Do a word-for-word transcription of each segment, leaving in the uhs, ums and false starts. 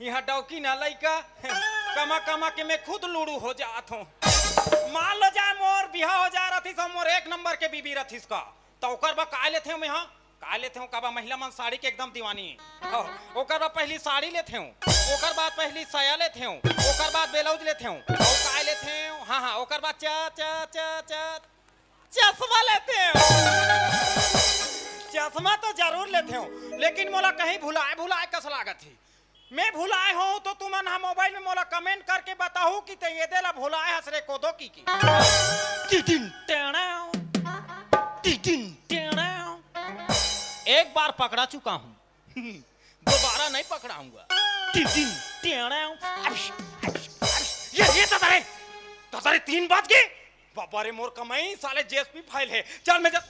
इहाँ डौकी ना लइका, कमा कमा के मैं खुद लूड़ू हो जात हूँ। मान लो जाए मोर बिहा हो जा रथिस अउ मोर एक नंबर के बीबी रथिस का, त ओकर बर का लेथे हूँ मैं, हाँ? का लेथे हूँ, काबर महिला मन साड़ी के एकदम दीवानी। हाँ, ओकर बाद पहली साड़ी लेथे हूँ, ओकर बाद पहली साया लेथे हूँ, ओकर बाद ब्लाउज लेथे हूँ, अउ का लेथे हूँ, हाँ, हाँ, ओकर बाद च, च, च, च, चश्मा लेथे हूँ। चश्मा तो जरूर लेथे हूँ, लेकिन मोला कहीं भुलाए, भुलाए कस लागत हे। मैं भुलाए हूँ तो तुमन हा मोबाइल में मोला कमेंट करके बताहू कि ते ये दे ला भुलाए हस रे कोदो की, की। टिडिन टेड़ाओ, टिडिन टेड़ाओ। एक बार पकड़ा चुका हूँ, दोबारा नहीं पकड़ाऊंगा। टिडिन टेड़ाओ। अश, अश, अश। ये, ये दादा रे, दादा रे, तीन बाज गे। बाबा रे, मोर कमाई साले जेएसपी फाइल हे। चल, मैं जा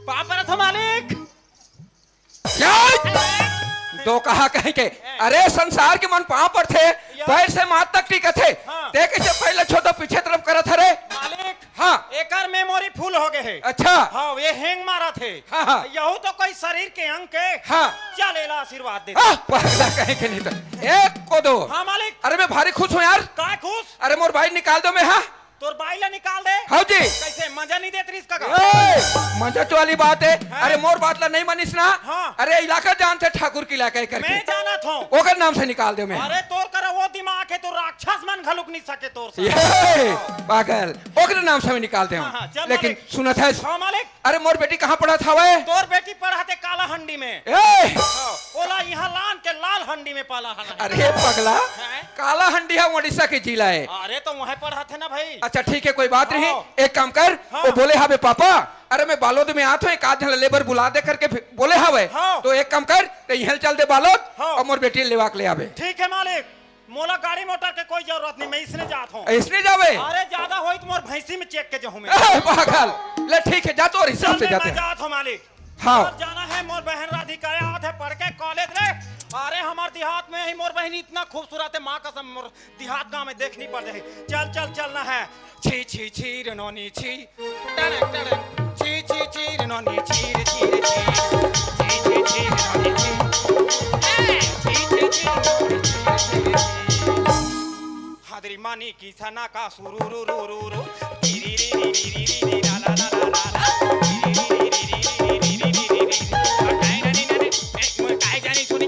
पाँव परत हो मालिक। यार! दो कहा कहीं के, अरे संसार के मन पाँव परथे, या। पैर से माथ तक टिकत हे। हाँ। ते कइसे पैर ला छोड़ दो, पीछे तरफ करत हरे? मालिक, हाँ। एकर मेमोरी फुल हो गए हे। अच्छा। हाँ, ये हैंग मारत हे। हाँ, हाँ। यहू तो कोई शरीर के अंग के। हाँ। चल, एला आशीर्वाद दे। हाँ, पगला कहीं के नहीं तो। एक को दो। हाँ, मालिक। अरे, मैं भारी खुश हूँ यार। काय खुश? अरे, मोर बाई निकाल दो मैं, हाँ। तोर बाई ला निकाल दे। हाँ जी। कैसे, मजा नहीं देत रहिस का? ए, मजा तो वाली बात है। हाँ। अरे, मोर बात ला नहीं मानिस ना। हाँ। अरे, इलाका जानथे, ठाकुर के इलाका है करके। मैं जानत हूँ। ओकर नाम से निकाल दे मैं। अरे, तोर करा वो दिमाग है, तो राक्षस मन घलुक नहीं सके तोर से। ये, पागल, ओकर नाम से मैं निकाल दे हूँ। हाँ, हाँ, चल लेकिन मालिक। सुनत है। हाँ, मालिक। अरे, मोर बेटी कहाँ पढ़त हवय? तोर बेटी पढ़त हे काला हंडी में। ए! हाँ, ओला इहाँ लान के लाल हंडी में पाला हन। अरे पगला, हैं? काला हंडी हा उड़ीसा के जिला हे। अरे, तो वहाँ पढ़त हे ना भाई। अच्छा, ठीक है, कोई बात नहीं। हाँ। एक काम कर, हाँ। वो बोले हावे, "पापा, अरे, मैं बालोद में आत हूँ, एक आध झन ला लेबर बुला दे," करके फिर बोले हावे। हाँ। तो एक काम कर, ते इहाँ चल दे बालोद हाँ। अउ मोर बेटी लेवा के ले आबे। ठीक है मालिक। मोला गाड़ी मोटर के कोई जरूरत नहीं, मैं इसने जात हूँ। इसने जाबे? अरे, ज्यादा होई तो मोर भैंसी में चेक के जाहूँ मैं। ए, पागल। ले, ठीक है, जा, तोर हिसाब चल से मैं, जाते मैं हैं। जात हूँ मालिक। हाँ। मोर जाना है, मोर बहन राधिका आत है पढ़ के कॉलेज ले। अरे, हमार देहात में ही मोर बहन इतना खूबसूरत है, माँ कसम, मोर देहात गाँव में देखनी पड़ जाए। चल, चल, चलना है। छी, छी, छी, रे नोनी, छी। टड़क, टड़क। छी, छी, छी, रे नोनी, छी, रे, छी, रे, छी। छी, छी, छी, रे नोनी, छी। ए, छी, छी, छी, रे नोनी, छी, रे, छी, रे, छी। हादरी मानी की सना का सुरू रू रू रू रू। री री री री री री री रा रा रा रा रा रा। री री री री री री री री री री। काय जानी, जानी, ए, मुई काय जानी सुनी,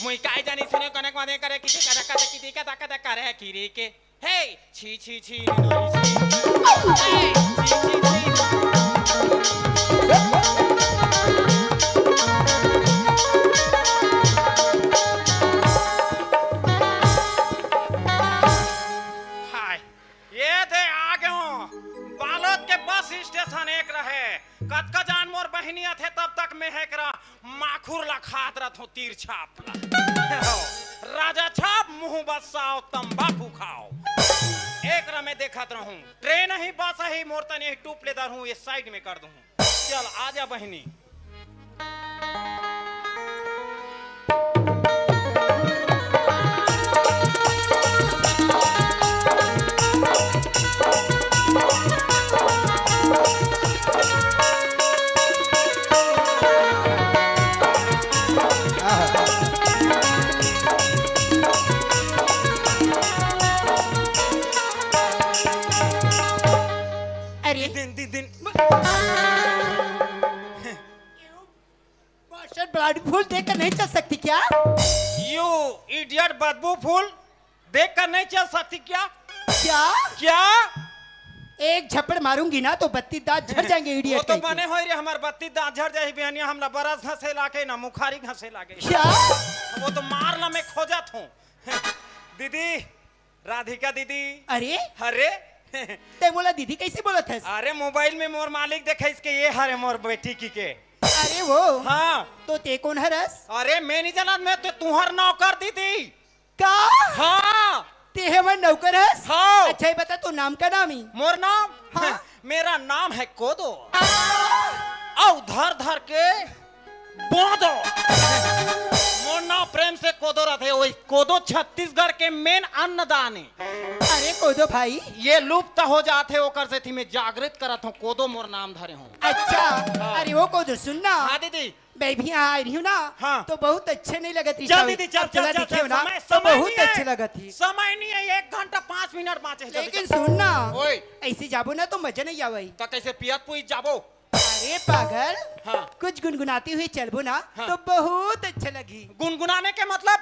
मुई काय जानी सुनी, कनक मादे करे, किसी का धक्का धक्की दी का धक्का धक्का रे, की रे के। हे, छी, छी, छी, रे नोनी, छी। हे, छी, छी, छी। हाय, ये दे आ गेंव। बालोद के बस स्टेशन एक रहे। कतका जान मोर बहिनी आथे, तब तक मैं हे करा माखुर ला खात रथों, तीर छाप ला। राजा छाप, मुंह बसाओ, तंबाकू खाओ। एकरा मैं देखत रहूं, ट्रेन ही बस ही, मोर तनी ही टूप ले धरहूं, ये साइड में कर दूं। चल, आजा बहिनी। अरे। दिन, दिन, दिन। मास्टर, bloody फूल देख कर नहीं चल सकती क्या? You idiot, बदबू फूल देख कर नहीं चल सकती क्या? क्या? क्या? एक झपड़ मारूंगी ना तो बत्ती दांत झड़ जाएंगे, वो idiot तो कहीं के। बने होय रे, हमार बत्ती दांत झड़ जाही बिहनिया, हमला बरस घसे लागे ना मुखारी घसे लागे। क्या? वो तो मार ला मैं खोजत हूँ। दीदी, राधिका दीदी। अरे? अरे? ते मोला दीदी कैसे बोलत हस? अरे, मोबाइल में मोर मालिक देखाइस के ये हरे मोर बेटी की के। अरे वो? हाँ। तो ते कौन हरस? अरे, मैं नहीं जानत, मैं तो तुहर नौकर दीदी। का? हाँ। ते हमर नौकर हस? हाँ। अच्छा, ये बता, तो नाम का नाम ही? मोर नाम? हाँ। मेरा नाम है कोदो। अउ धर धर के बोदो। मोर नाम प्रेम से कोदो रथे, वही कोदो छत्तीसगढ़ के मेन अन्नदान हे। अरे कोदो भाई। ये लुप्त हो जाथे, ओकर सेती मैं जागृत करत हूँ, कोदो मोर नाम धरे हूँ। अच्छा। हाँ। अरे वो कोदो, सुन ना। हाँ दीदी। मैं भी यहाँ आई रही हूँ ना, हाँ। तो बहुत अच्छे नहीं लगत रही चल सब। दीदी, चल, अब चला चल, चल, दिखे चल, ना, समय, तो समय बहुत नहीं है। अच्छे लगत ही। समय नहीं है, एक घंटा पाँच मिनट बाँचे हे, जल्दी लेकिन चल। सुन ना, ओए। ऐसे जाबो ना तो मजा नहीं आवे। तो कैसे पियत पुइत जाबो? अरे पागल, हाँ। कुछ गुनगुनाती हुई चलबो ना, हाँ। तो बहुत अच्छा लगी। गुनगुनाने के मतलब?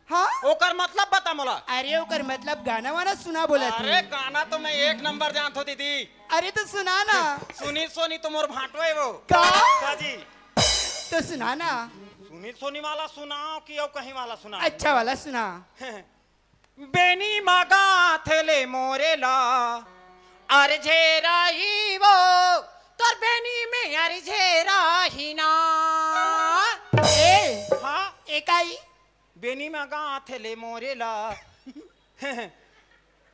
हाँ? ओकर मतलब बता मोला। अरे ओकर मतलब गाना वाना सुना बोला अरे थी। गाना तो मैं एक नंबर जानत हूँ दीदी। अरे तो सुना ना। सुनील सोनी तो मोर भांटो है वो। का? का जी? तो सुना ना। सुनील सोनी वाला सुनाओ कि अउ कहीं वाला सुनाओ? अच्छा वाला सुना। बेनी म गाथे ले मोरे ला, अरझे राही वो, तोर बेनी में अरझे राही ना। ए, हाँ? एकाई? बेनी म गाथे ले मोरे ला।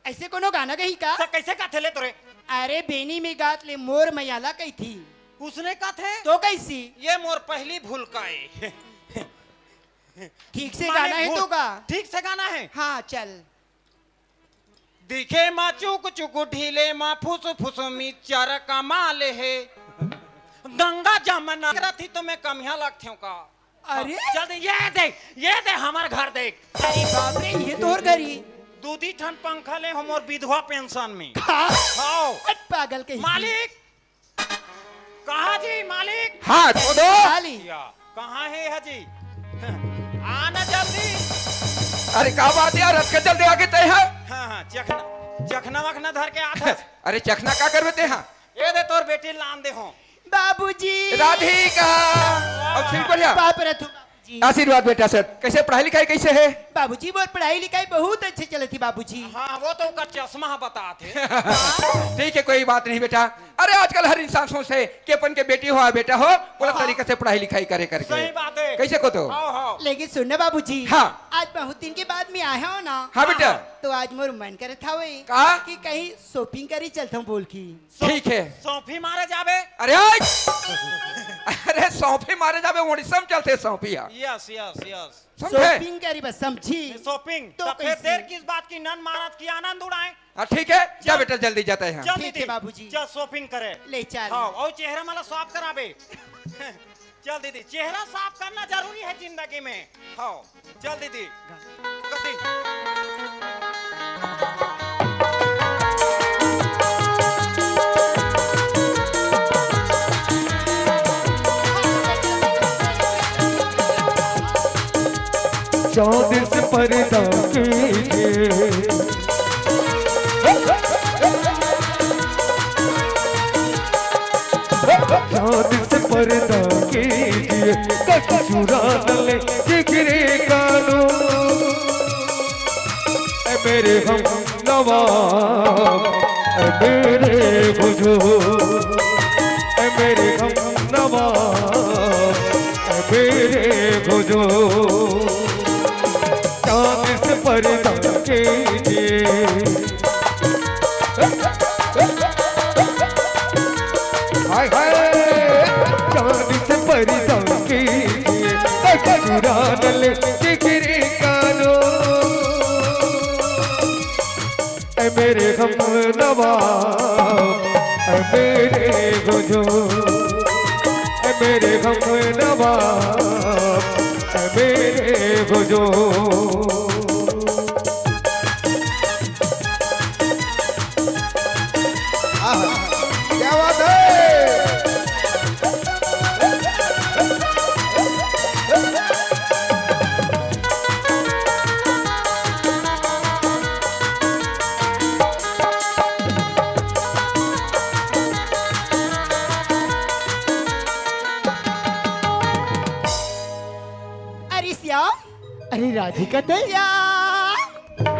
ऐसे कोनो गाना गही का? त कैसे गाथे ले तोरे? अरे बेनी में गात ले मोर मयाला कही थी। उसने कथे? तो कैसी? ये मोर पहली भूल का है। ठीक से माने गाना है भूल, तो का? ठीक से गाना है। हाँ, चल। दिखे मा चुक चुक ढीले मा फुस फुस मिचर कमाल है। गंगा जमना रथी तो मैं कमिया लगथें का? अरे? जल्दी ये दे, ये दे हमर घर देख। अरे बाप रे, ये तोर घर ही। दू दी ठन पंखा ले हम और विधवा पेंशन में। हाँ? हाँ। हट पागल कही। मालिक, कहाँ जी मालिक? हाँ, तो दो। खाली। या, कहाँ है यह जी? आना जल्दी। अरे का बात यार, अतका जल्दी आगे तय है? हाँ, हाँ, चखना, चखना वखना धर के आता। अरे चखना का करबे ते हाँ? ये दे तोर बेटी लान दे हो। बाबूजी। राधिका। अब ठीक बढ़िया। पाप रथु बाबूजी। आशीर्वाद बेटा सर, कैसे पढ़ाई लिखाई कैसे है? बाबूजी, मोर पढ़ाई लिखाई बहुत अच्छे चलत ही बाबूजी। हाँ, वो तो ओकर चश्मा ह बतात हे। ठीक है, कोई बात नहीं बेटा। अरे आजकल हर इंसान सोचथे कि अपन के बेटी हो या बेटा हो, ओला हाँ। तरीका से पढ़ाई लिखाई करे करके। सही बात है। कैसे को तो? हाँ, हाँ। लेकिन सुन ना बाबूजी, हाँ। आज बहुत दिन के बाद मैं आया हूँ ना। हाँ बेटा। तो आज मोर मन करत हवे का? कि कहीं shopping करे चलता हूँ बोल की। ठीक है। सौंफी मारे जाबे। अरे आज! अरे सौंफी मारे जाबे, उड़ीसा में चलथे सौंफी हा। Yes, yes, yes। समझे? Shopping करी बस, समझी? Shopping। तो तो फिर कैसे? देर किस बात की, नन मारत की आनंद उड़ाएं। हाँ, ठीक है, जा चल। बेटा, जल्दी जाता है यहाँ। चल ठीक है दीदी, बाबूजी। चल shopping करे। ले चल। हाँ, और चेहरा मला साफ कराबे। चल दीदी, चेहरा साफ करना जरूरी है जिंदगी में। हाँ, चल दीदी। गति। चांद से पर्दा कीजिए। चांद से पर्दा कीजिए, कट चुरा न ले जिगरे कानों। ए मेरे हम नवा, ए मेरे बुझो, ए मेरे हम नवा, ए मेरे बुझो। चांद से पर्दा कीजिए। हाय हाय, चांद से पर्दा कीजिए, कट चुरा न ले जिगरे कानों। ए मेरे हम नवा, ए मेरे बुझो, ए मेरे हम नवा, ए मेरे बुझो। आहा, क्या बात है? अरे श्याम। अरे राधिका ते? श्याम। आ!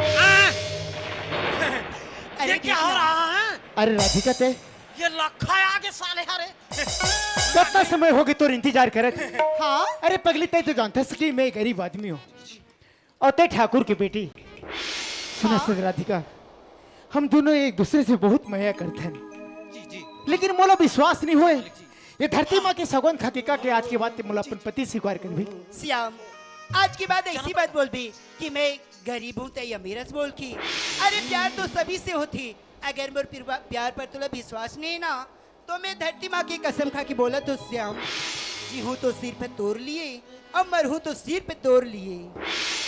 अरे ये क्या हो कृष्णा। रहा है? अरे राधिका ते? ये लखा है आगे साले हरे। कतना समय होगे तोर इंतजार करत? हाँ? अरे पगली, ते तो जानथस कि मैं गरीब आदमी हूँ। अउ ते ठाकुर के बेटी। सुना हाँ। सर राधिका, हम दोनों एक दूसरे से बहुत मया करथन, जी जी। लेकिन मोला विश्वास नहीं होए। जी। ये धरती माँ के सौगंध खा के का के आज के बाद ते मोला अपन पति स्वीकार करबी? श्याम, आज के बाद ऐसी बात बोलबी कि मैं गरीब हूँ ते अमीर हस बोल की। अरे प्यार तो सभी से होती, अगर मोर पिरवा-, प्यार पर तुला विश्वास नहीं ना, तो मैं धरती माँ की कसम खा के बोलत हूँ श्याम, जीहूँ तो सिर पे तोर लिए, अउ मरहूँ तो सिर पे तोर लिए।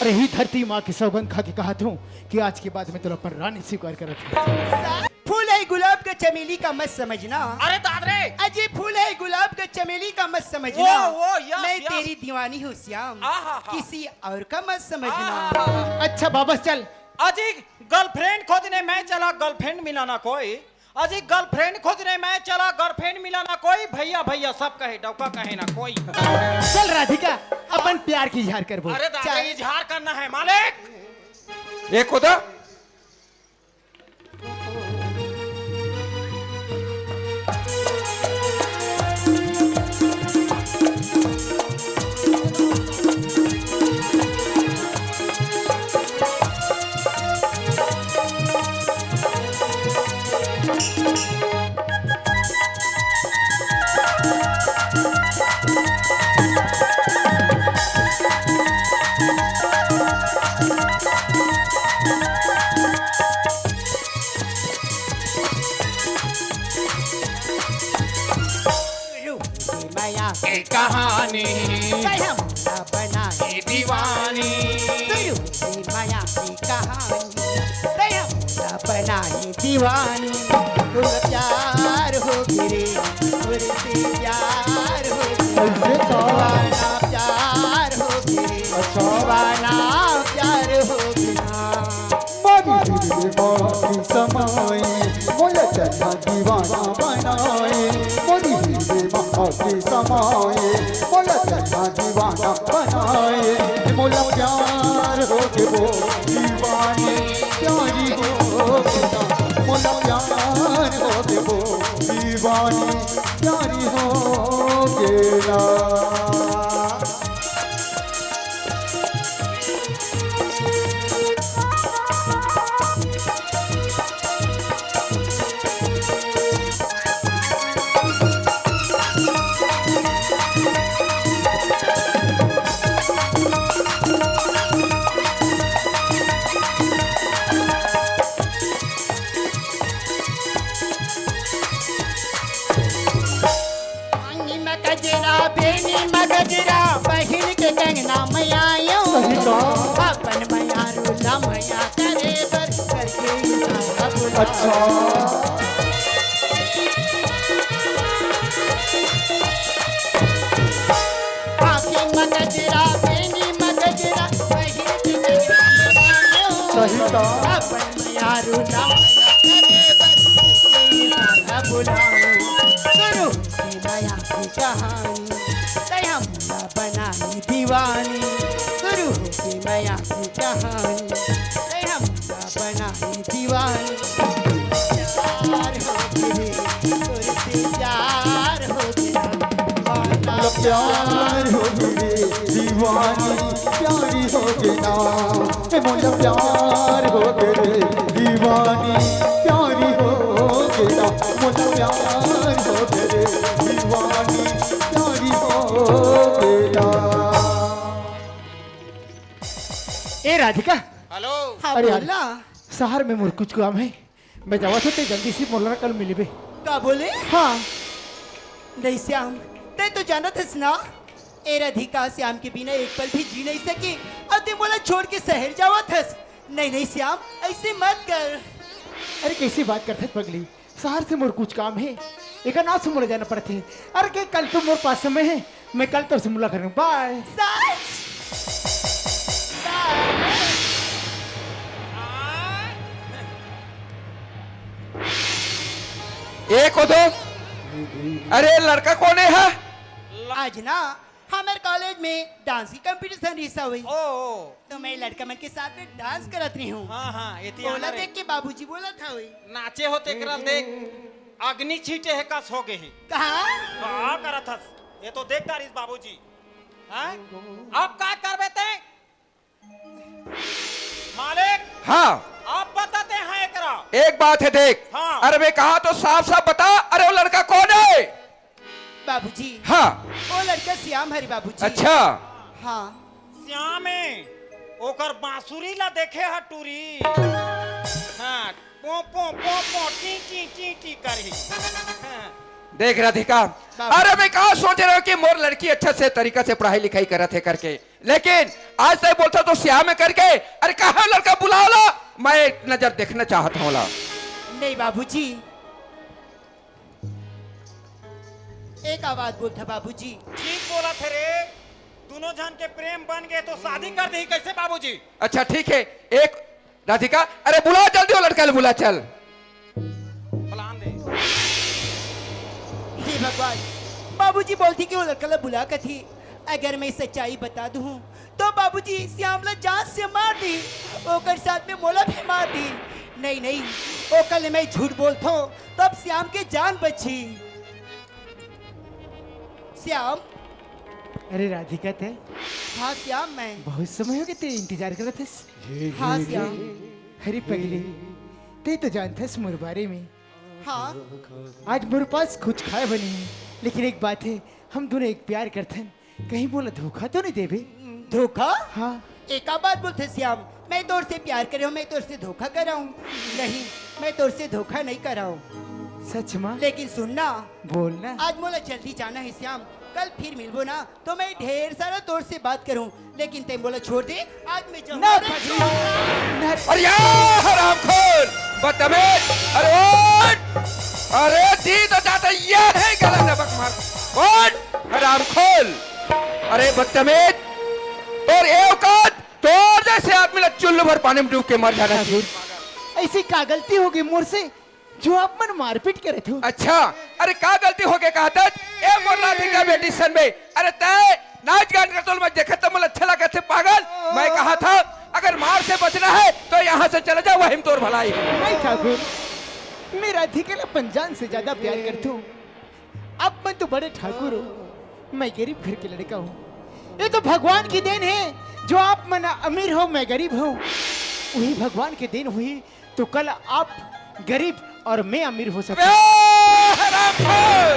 अरे ही धरती माँ की सौगंध खा के कहत हूँ कि आज के बाद मैं तुला अपन रानी स्वीकार करत हूँ। फूल है गुलाब का चमेली का मत समझना। अरे दादरे! अजी फूल है गुलाब का चमेली का मत समझना। वो, वो, यस, मैं यस। तेरी दीवानी हूँ श्याम, आहा हा। किसी और का मत समझना। आहा हा। अच्छा बाबस चल। अजी गर्लफ्रेंड खोजने मैं चला, गर्लफ्रेंड मिला ना कोई। अजी गर्लफ्रेंड खोजने मैं चला, गर्लफ्रेंड मिला ना कोई। भैया भैया सब कहे, डौका कहे ना कोई। चल राधिका, अपन प्यार की इजहार करबो। अरे दादा, चल। इजहार करना है मालिक। ए खुदा। शुरू होगी मया की कहानी। कहे मोला बनाही दीवानी। शुरू होगी मया की कहानी। कहे मोला बनाही दीवानी। तोर प्यार होगे रे, तोर से प्यार होगे। कैसे का? दीवाना प्यार होगे रे, अच्छा। दीवाना प्यार होगे ना। मोरी हीरे माँ की समाए, मोला चन्ना दीवाना बनाए। मोरी हीरे माँ की समाए, मोला चन्ना दीवाना बनाए। मोला प्यार होगे वो दीवानी, प्यारी होगे ना। मोला प्यार होगे वो दीवानी, प्यारी होगे ना। अंगी म गजरा, बेनी म गजरा, पहिर के कंगना म आयो। सही का? अपन मयारू ला मया करे बर करके इशारा बुला। अच्छा। आँखी म गजरा, बेनी म गजरा, पहिर के कंगना म आयो। सही का? अपन मयारू ला मया करे बर करके इशारा बुलाओ। शुरू होगी मया की कहानी, तै हमला बनाही दीवानी। शुरू होगी मया की कहानी, तै हमला बनाही दीवानी। प्यार होगे रे, तोर से प्यार होगे ना। दीवाना प्यार होगे रे, दीवानी प्यारी होगे ना। ए मोला प्यार होगे रे, दीवानी प्यारी होगे ना। मोला प्यार होगे रे, दीवानी प्यारी होगे ना। ए राधिका। हेलो। हाँ, अरे यार, बोला। शहर में मोर कुछ काम है, मैं जावत हूँ, ते जल्दी से मोला कल मिलबे। का बोले? हाँ। नहीं श्याम, तै तो जानत हस ना, ए राधिका श्याम के बिना एक पल भी जी नहीं सके, अउ ते मोला छोड़ के शहर जावत हस। नहीं, नहीं श्याम, ऐसे मत कर। अरे कैसी बात करत हस पगली, शहर से मोर कुछ काम है, एकर नाम से मोला जाना पड़थे। अरे के कल तो मोर पास समय है, मैं कल तोर से मुलाकात करूँ। बाय। सच? बाय। ए कोदो, अरे लड़का कोन हे? आज ना हमर कॉलेज में डांस की कंपटीशन रिहिस हवे। ओ, ओ। तो मैं लड़का मन के साथ में डांस करत रही हूँ। हाँ, हाँ, एती ओला आना रे। देख के बाबूजी बोलत हवे। नाचे हो तेकरा देख, अग्नि छींटे हे कस हो गे हे। कहाँ? का करत हस? ये तो देख डारिस बाबूजी। हाँ? अब का करबे ते? मालिक! हाँ। एक बात है देख। हाँ। अरे मैं कहा तो साफ साफ बता, अरे वो लड़का कौन है? बाबूजी। हाँ। वो लड़का श्याम हरे बाबूजी। अच्छा। हाँ। श्याम है, ओकर बांसुरी ला देखे ह टूरी। हाँ, पो, पो, पो, पो, टी, टी, टी, टी करही। हाँ। देख राधिका, बाबू। अरे मैं कहा सोच रहे हो कि मोर लड़की अच्छा से तरीका से पढ़ाई लिखाई करत है करके, लेकिन आज तक बोलता तो श्याम है करके। अरे कहा लड़का बुलाओ ला, मैं एक नजर देखना चाहत हूँ ला। नहीं बाबूजी, एक आवाज बोलता बाबूजी। ठीक बोला थे रे, दोनों झन के प्रेम बन गए तो शादी कर दे कैसे बाबूजी? अच्छा ठीक है, एक राधिका, अरे बुला जल्दी वो लड़का ले बुला चल। फलान दे। हे भगवान, बाबूजी बोलती कि वो लड़का ले बुला कथी। अगर मैं सच्चाई बता दूं तो बाबूजी श्याम ला जान से मार दी, ओकर साथ में मोला भी मार दी। नहीं नहीं, ओकर ले मैं झूठ बोलथो तब श्याम के जान बची। श्याम। अरे राधिका ते? हाँ श्याम मैं। बहुत समय हो गए ते इंतजार करत हस। हाँ श्याम। अरे पगली, ते तो जानत हस मोर बारे में। हाँ। आज मोर पास कुछ खाए बने है, लेकिन एक बात है, हम दोनों एक प्यार करथन, कहीं बोला धोखा तो नहीं देबे? धोखा? हाँ। एका बात बोलते श्याम, मैं तोर से प्यार करे हूँ, मैं तोर से धोखा कर रहा हूँ? नहीं, मैं तोर से धोखा नहीं कर रहा हूँ। सच में? लेकिन सुन ना। बोल ना। आज मोला जल्दी जाना है श्याम, कल फिर मिलबो ना तो मैं ढेर सारा तोर से बात करूँ, लेकिन ते मोला छोड़ दे, आज मैं जाऊँ। ना अरे पगली, छोड़ ना। ना। अरे या हरामखोर, बदतमीज, अरे उठ, अरे जी तो जाता ये है गला नबक मार, उठ हरामखोर, अरे बदतमीज, तोर ए औकात, तोर जैसे आदमी ला चुल्लू भर पानी में डूब के मर जाना चाहिए। ऐसी का गलती हो गई मोर से, जो आप मन मारपीट करे थे? अच्छा, अरे का गलती हो गया कहत हस? ए मोर राधिका बेटी सन में, अरे तय नाच गान कर तोल मैं देखत तो मोला अच्छा लगा थे पागल। मैं कहा था अगर मार से बचना है तो यहाँ से चले जाओ, वही में तोर भलाई है। नहीं ठाकुर, मैं राधिका ला अपन जान से ज्यादा प्यार करता हूँ। आप मन तो बड़े ठाकुर हो, मैं गरीब घर के लड़का हूँ। ये तो भगवान की देन है, जो आप मन अमीर हो, मैं गरीब हूँ। वही भगवान की देन हुई तो कल आप गरीब और मैं अमीर हो सकते। अबे हरामखोर!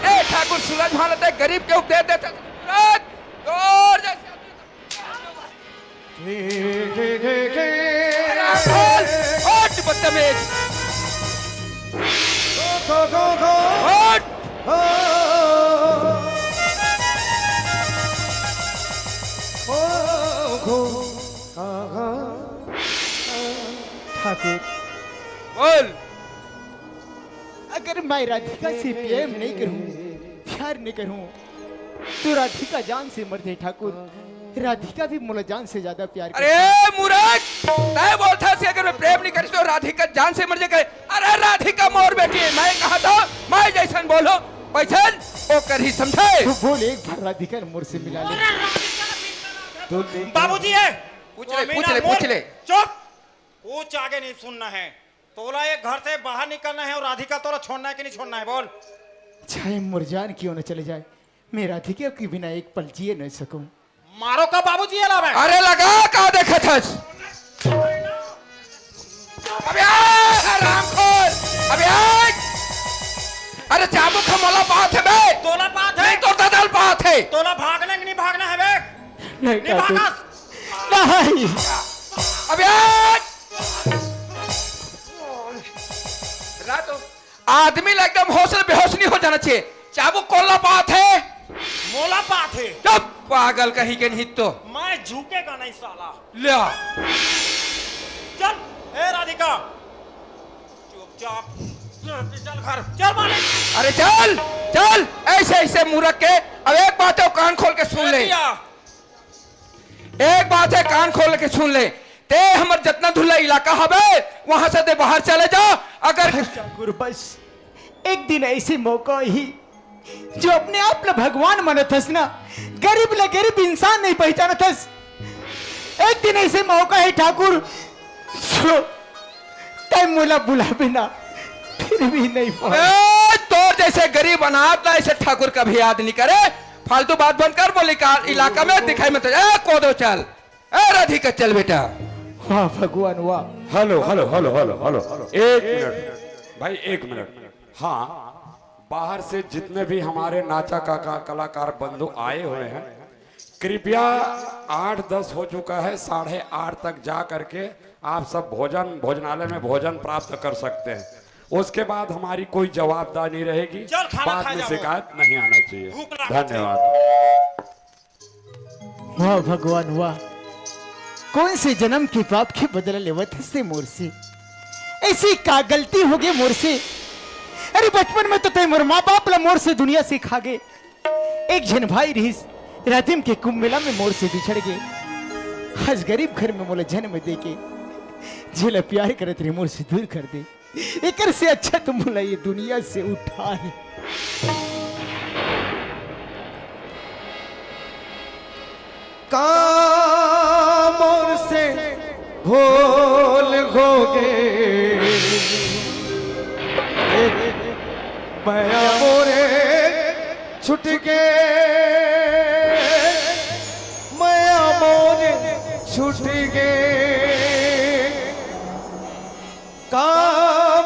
ए ठाकुर सूरज भान ते गरीब के उपदेश दे सकते। सूरज, तोर जैसे हरामखोर! हट बदतमीज! हट! ठाकुर, बोल। अगर मैं राधिका से प्रेम नहीं करूं, प्यार नहीं करूं, तो राधिका जान से मर जाए ठाकुर। राधिका भी मोला जान से ज्यादा प्यार करती है। अरे मूर्ख, तय बोलत हस कि अगर मैं प्रेम नहीं करिस तो राधिका जान से मर जाए। अरे राधिका मोर बेटी है, मैं कहा था, मैं जैसन बोलो वैसन वो करही, समझे? तू बोल एक बार राधिका मोर से मिला ले। बाबूजी है। पूछ ले, पूछ ले, पूछ ले। चुप। पूछ, आगे नहीं सुनना है। तोला ये घर से बाहर निकलना है और राधिका तोला छोड़ना है कि नहीं छोड़ना है, बोल। चाहे मोर जान क्यों न चले जाए, मैं राधिका के बिना एक पल जिए नहीं सकूं। मारो का बाबूजी ये लावे। अरे लगा का देखत हस? अबे आ, हरामखोर! अबे आ! अरे चाबुक ह मोला पात हे बे। तोला पात हे? नहीं, तोर ददा ल पात हे। तोला भागना कि नहीं भागना है बे? नहीं, नहीं ठाकुर। भागस। नहीं। अबे आ! रातो आदमी ला एकदम होश ले बेहोश नहीं हो जाना चाहिए। चाबुक कोन ला पात हे? मोला पात हे। चुप, पागल कहीं के नहीं तो। मैं झुकेगा नहीं साला। ल्या। चल, ए राधिका, चुपचाप चल घर, चल मालिक। अरे चल, चल, ऐसे, ऐसे मूर्ख के। अब एक बात है, कान खोल के सुन ले। भैया। एक बात है, कान खोल के सुन ले। ते हमर जतना धुल्ला इलाका हवे, वहां से ते बाहर चले जा। अगर ठाकुर, बस एक दिन ऐसे मौका ही, जो अपने आप ला भगवान मानत हस ना, गरीब ला गरीब इंसान नहीं पहचानत हस। एक दिन ऐसे मौका है ठाकुर, जो तय मोला बुलाबे ना, फिर भी नहीं पहुंच। ए, तोर जैसे गरीब अनाथ ला ऐसे ठाकुर कभी याद नहीं करे। फालतू बात बंद कर, बोली का इलाका में दिखाई मत। ए, कोदो चल। ए, राधिका चल बेटा। वाह भगवान वाह। Hello, hello, hello, hello, hello, एक मिनट भाई, एक मिनट। हाँ, बाहर से जितने भी हमारे नाचा का, का कलाकार बंधु आए हुए हैं, कृपया आठ दस हो चुका है, साढ़े आठ तक जा करके आप सब भोजन, भोजनालय में भोजन प्राप्त कर सकते हैं। उसके बाद हमारी कोई जवाबदारी नहीं रहेगी, चल, खाना बाद खा में जाओ। शिकायत नहीं आना चाहिए। भूख लगा। धन्यवाद। वाह भगवान वाह, कौन से जन्म के पाप के बदला लेवत हस ते मोर से? ऐसी का गलती हो गई मोर से? अरे बचपन में तो तैं मोर माँ बाप ला मोर से दुनिया से खा गए। एक झन भाई रहिस, राजिम के कुंभ मेला में मोर से बिछड़ गए। आज गरीब घर में मोला जन्म दे के जेला प्यार करत रहे मोर से दूर कर दे। एकर से अच्छा तो मोला ये दुनिया से उठा ले। का मोर से भूल होगे, मया मोरे छुट गे, मया मोरे छुट गे। का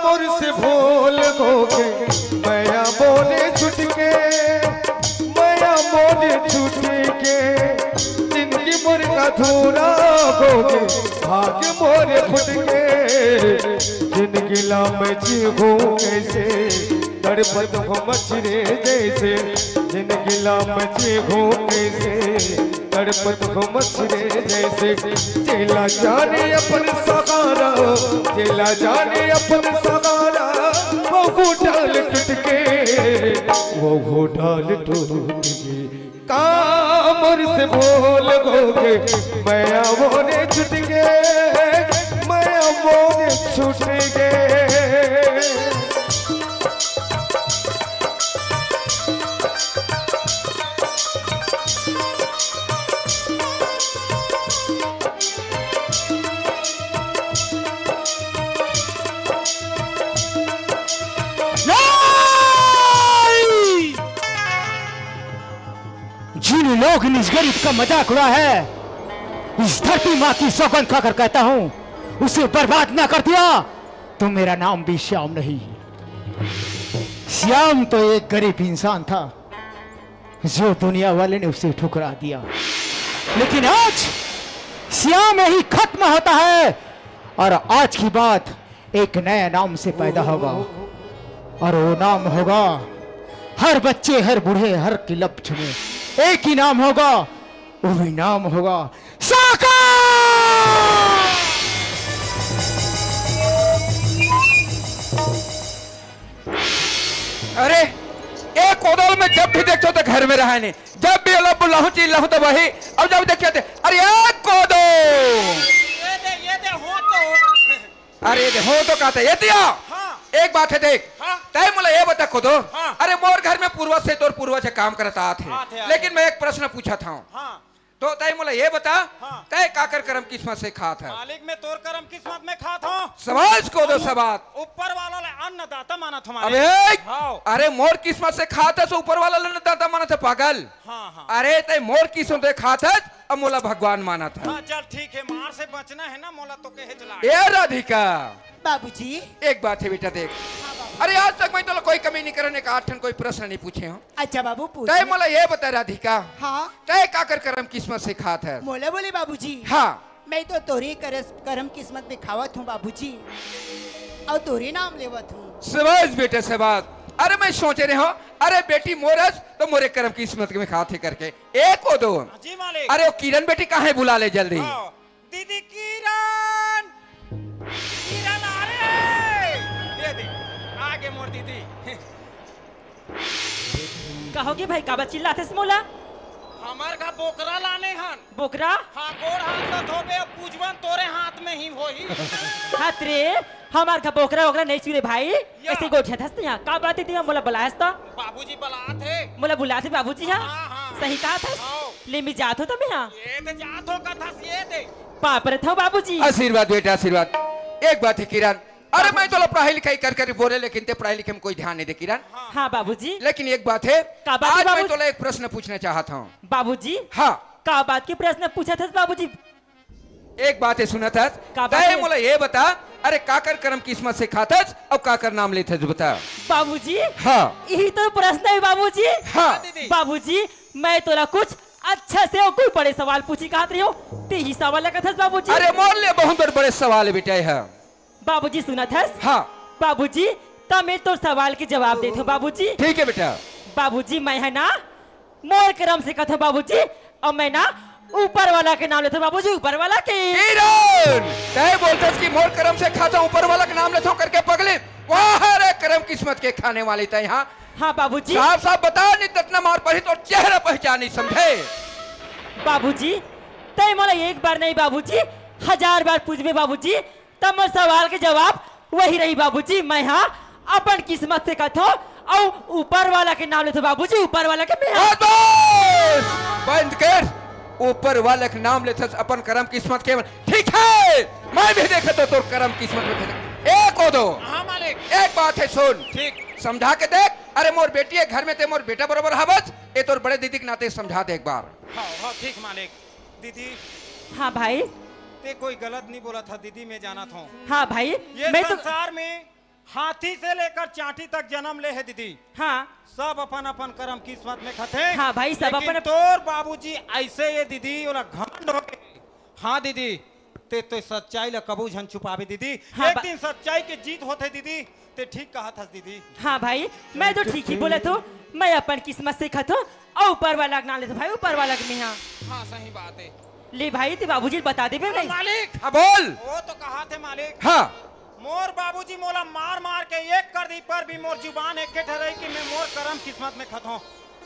मोर से भूल होगे, मया मोरे छुट गे, मया मोरे छुट गे। जिंदगी मोर अधूरा होगे, भाग मोरे फुट गे। जिंदगी ला मैं जीहूँ कैसे, तड़पत हो मछरे जैसे। जिंदगी ला मैं जीहूँ कैसे, तड़पत हो मछरे जैसे। जेला जाने अपन सहारा, जेला जाने अपन सहारा, वो डाल टूट गे, वो डाल टूट गे। का मोर से भूल होगे, मया मोरे छुट गे, मया मोरे छुट गे। नहीं! जिन लोग ने इस गरीब का मजाक उड़ाया है, इस धरती माँ की सौगंध खाकर कहता हूँ, उसे बर्बाद ना कर दिया तो मेरा नाम भी श्याम नहीं। श्याम तो एक गरीब इंसान था जो दुनिया वाले ने उसे ठुकरा दिया, लेकिन आज श्याम यही खत्म होता है और आज की बात एक नया नाम से पैदा होगा। और वो नाम होगा, हर बच्चे, हर बूढ़े, हर की लप में एक ही नाम होगा, वो भी नाम होगा साकार। अरे, ए कोदो ल मैं जब भी देखथों त घर में रहय नहीं, जब भी ओला बुलाहूं, चिल्लाहूं त वही, अब जब देखिए ते, अरे ए कोदो। ये दे, ये दे, हो तो। अरे ये दे, हो तो कहते, ये दिया। हाँ। एक बात है देख, हाँ। तय मोला ये बता कोदो, हाँ। अरे मोर घर में पूर्वज से तोर पूर्वज काम करत आत हे, आत हे, आत हे। लेकिन मैं एक प्रश्न पूछत हंव। हाँ। तो तय मोला ये बता, हाँ। तय काकर करम किस्मत से खात हस? मालिक, मैं तोर करम किस्मत में खात हंव। शाबाश कोदो, अरे, शाबाश। ऊपर वाला ले अन्नदाता मानत हंव मालिक। अबे, हाँ। अरे मोर किस्मत से खात हस, ऊपर वाला ले अन्नदाता मानत हस, पागल। हाँ, हाँ। अरे तय मोर किस्मत से खात हस, अब मोला भगवान मानत हस। हाँ, चल ठीक है, मार से बचना है ना, मोला तो कहे चला। ए राधिका। बाबूजी। एक बात है बेटा, देख। हाँ, बाबू। अरे आज तक मैं तोला कोई कमी नहीं करने का, आठ ठन कोई प्रश्न नहीं पूछे हंव। अच्छा बाबू, पूछ तय ले। मोला ये बता राधिका। हाँ। तय काकर करम किस्मत से खात हस? मोला बोले बाबूजी। हाँ। मैं तो तोरे करस-, करम किस्मत में खावत हंव बाबूजी, अउ तोरे नाम लेवत हंव। शाबाश बेटा, शाबाश। अरे मैं सोचे रहे हंव, अरे बेटी मोर हस तो मोरे करम किस्मत में खात हे करके। ए कोदो। जी मालिक। अरे वो किरण बेटी कहाँ हे, बुला ले जल्दी। हाँ। दीदी किरण, किरण आ रे। ये दे, आगे मोर दीदी। का होगे भाई, काबर चिल्लाथस मोला? हमर घर बोकरा लाने हन। बोकरा? हाँ, गोड़ हाथ ल धोबे, अब पूजवन तोरे हाथ में ही होही। हत रे, हमर घर बोकरा ओकरा नहीं छुए भाई। या। ऐसे गोठियाथस तिहां। का बात हे तिहां मोला बलायस त? बाबूजी बलात हे। मोला बुलात हे बाबूजी हा? हाँ, हाँ। सही कहत हस? हाँ। ले मैं जात हंव त मैं हा। ये दे जात हंव कथस, ये दे। पाँव परत हंव बाबूजी। आशीर्वाद बेटा, आशीर्वाद। एक बात हे किरण, अरे मैं तोला पढ़ाई लिखाई कर कर बोले, लेकिन तय पढ़ाई लिखाई में कोई ध्यान नहीं दे किरण। हाँ बाबूजी। लेकिन एक बात हे, का बात हे आज मैं बाबूजी? तोला एक प्रश्न पूछना चाहत हंव। बाबूजी? हाँ। का बात के प्रश्न पूछत हस बाबूजी? एक बात हे सुनत हस, का बात तैं हे? मोला ये बता, अरे काकर करम किस्मत से खाथस अउ काकर नाम लेथस बता। बाबूजी, हाँ। यही तो प्रश्न हे बाबूजी। हाँ। हाँ, दीदी। बाबूजी, मैं तोला कुछ अच्छा से अउ कोई बड़े सवाल पूछी कहत रहियो, ते ही सवाल ला कथस बाबूजी। अरे मोर ले बहुत बड़े बड़े सवाल हे बेटा, ये हा। बाबूजी सुनत हस? हाँ। बाबूजी, त मैं तोर सवाल के जवाब देत हूँ बाबूजी। ठीक हे बेटा। बाबूजी, मैं हे ना मोर करम से कथों बाबूजी, अउ मैं ना ऊपर वाला के नाम लेथों बाबूजी, ऊपर वाला के। किरण, तैं बोलथस कि मोर करम से खाथों, ऊपर वाला के नाम लेथों करके पगली। वाह रे करम किस्मत के खाने वाली तैं हा। हाँ बाबूजी। साफ साफ बता, नहीं त अतना मार पड़ही तोर चेहरा पहचान नहीं समझे। बाबूजी, तैं मोला एक बार नहीं बाबूजी, हजार बार पूछबे बाबूजी, त मोर सवाल के जवाब वही रही बाबूजी, मैं हा अपन किस्मत से खाथों अउ ऊपर वाला के नाम लेथों बाबूजी, ऊपर वाला के मैं हा। बस, बस, बंद कर। ऊपर वाला के नाम लेथस अपन करम किस्मत के। ठीक हे, मैं भी देखत हों तोर करम किस्मत में। ए कोदो, हाँ मालिक। एक बात हे सुन। ठीक। समझा के देख। अरे मोर बेटी हे घर में, तैं मोर बेटा बरोबर हवस। ए तोर बड़े दीदी के नाते समझा दे एक बार। हाँ, हाँ, ठीक मालिक। दीदी। हाँ भाई। तैं कोई गलत नहीं बोलत हस दीदी, मैं जानत हूँ। हाँ भाई, ये मैं तो संसार में हाथी से लेकर चांटी तक जनम ले हे दीदी। हाँ। सब अपन अपन करम किस्मत में खाथे। हाँ भाई, सब लेकिन अपन अपन तोर बाबूजी अइसे ये दीदी, ओला घमंड हो गे। हाँ दीदी, तैं तो सच्चाई ला कभू झन छुपाबे दीदी। हाँ एक बा- दिन सच्चाई के जीत होथे दीदी। तैं ठीक कहत हस दीदी। हाँ भाई, मैं तो ठीक ही बोलत हूँ। मैं अपन किस्मत से खाथों अउ ऊपर वाला के नाम लेथों भाई, ऊपर वाला के मैं हा। हाँ, सही बात हे। ले भाई, तैं बाबूजी ल बता देबे अरे नहीं। मालिक। हाँ, बोल। वो तो कहत हे मालिक। हाँ। मोर बाबूजी मोला मार मार के एक कर दिस, पर भी मोर जुबान एके ठन रही कि मैं मोर करम किस्मत में खाथों।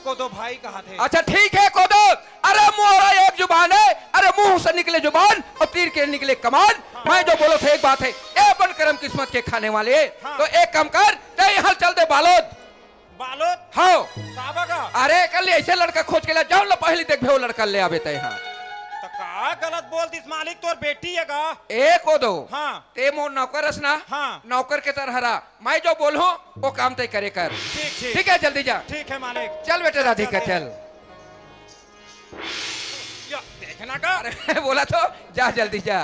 कोदो भाई कहत हे। अच्छा ठीक हे कोदो, अरे मोर एक जुबान हे, अरे मुंह से निकले जुबान अउ तीर के निकले कमान। हाँ। मैं जो बोलों त एक बात हे, ए अपन करम किस्मत के खाने वाले। हाँ। त एक काम कर, तैं यहाँ चल दे बालोद। बालोद? हाँ। काबर गा? अरे कल अइसे लड़का खोज के ला, जऊन ला पहली देखबे वो लड़का ले आबे तैं हा। त का गलत बोल दिस मालिक, तोर बेटी हे गा। ए कोदो। हाँ। तैं मोर नौकर हस ना? हाँ। नौकर के तरह रह। मैं जो बोलहूँ, वो काम तैं करे कर। ठीक, ठीक। ठीक हे, जल्दी जा। ठीक हे मालिक। चल बेटा राधिका, चल। या, देखना का? अरे, बोला तो, जा जल्दी जा।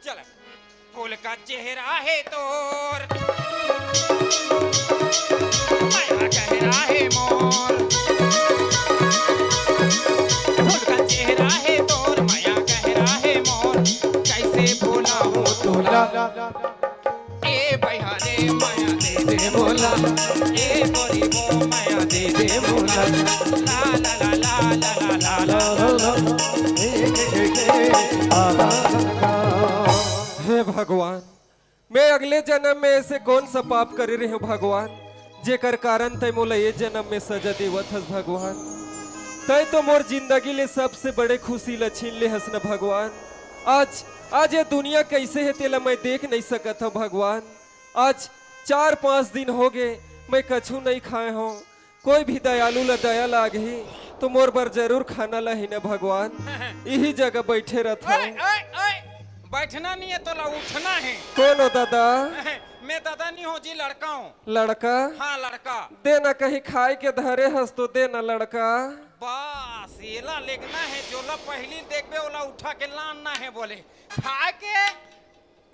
चल। फूल का चेहरा हे तोर, मया गहरा हे मोर। फूल का चेहरा हे तोर, मया गहरा हे मोर। कैसे भुलाहूँ तोला। ए भैया रे मया दे दे मोला, ए गोरी वो मया दे दे मोला। ला, ला, ला। हे भगवान, मैं अगले जनम में अइसे कौन सा पाप करे रहेंव भगवान, जेकर कारण तैं मोला ए जनम में सजा देवत हस भगवान। तैं तो मोर जिंदगी ले सबसे बड़े खुशी ला छीन ले हस न भगवान। आज, आज ए दुनिया कइसे हे तेला मैं देख नहीं सकत हंव भगवान। आज चार पांच दिन हो गे, मैं कछु नहीं खाए हंव। कोई भी दयालु ला दया लागही तो मोर बर जरूर खाना लाही न भगवान। इही जगह बइठे रथंव। ओए, ओए, ओए, बैठना नहीं हे, तोला उठना हे। कोन हो दादा? मैं दादा नहीं हंव जी, लड़का हंव। लड़का? हाँ, लड़का। दे ना, कहीं खाए के धरे हस तो दे ना लड़का। बस, एला लेगना हे, जोला पहली देखबे ओला उठा के लानना हे बोले। खाए के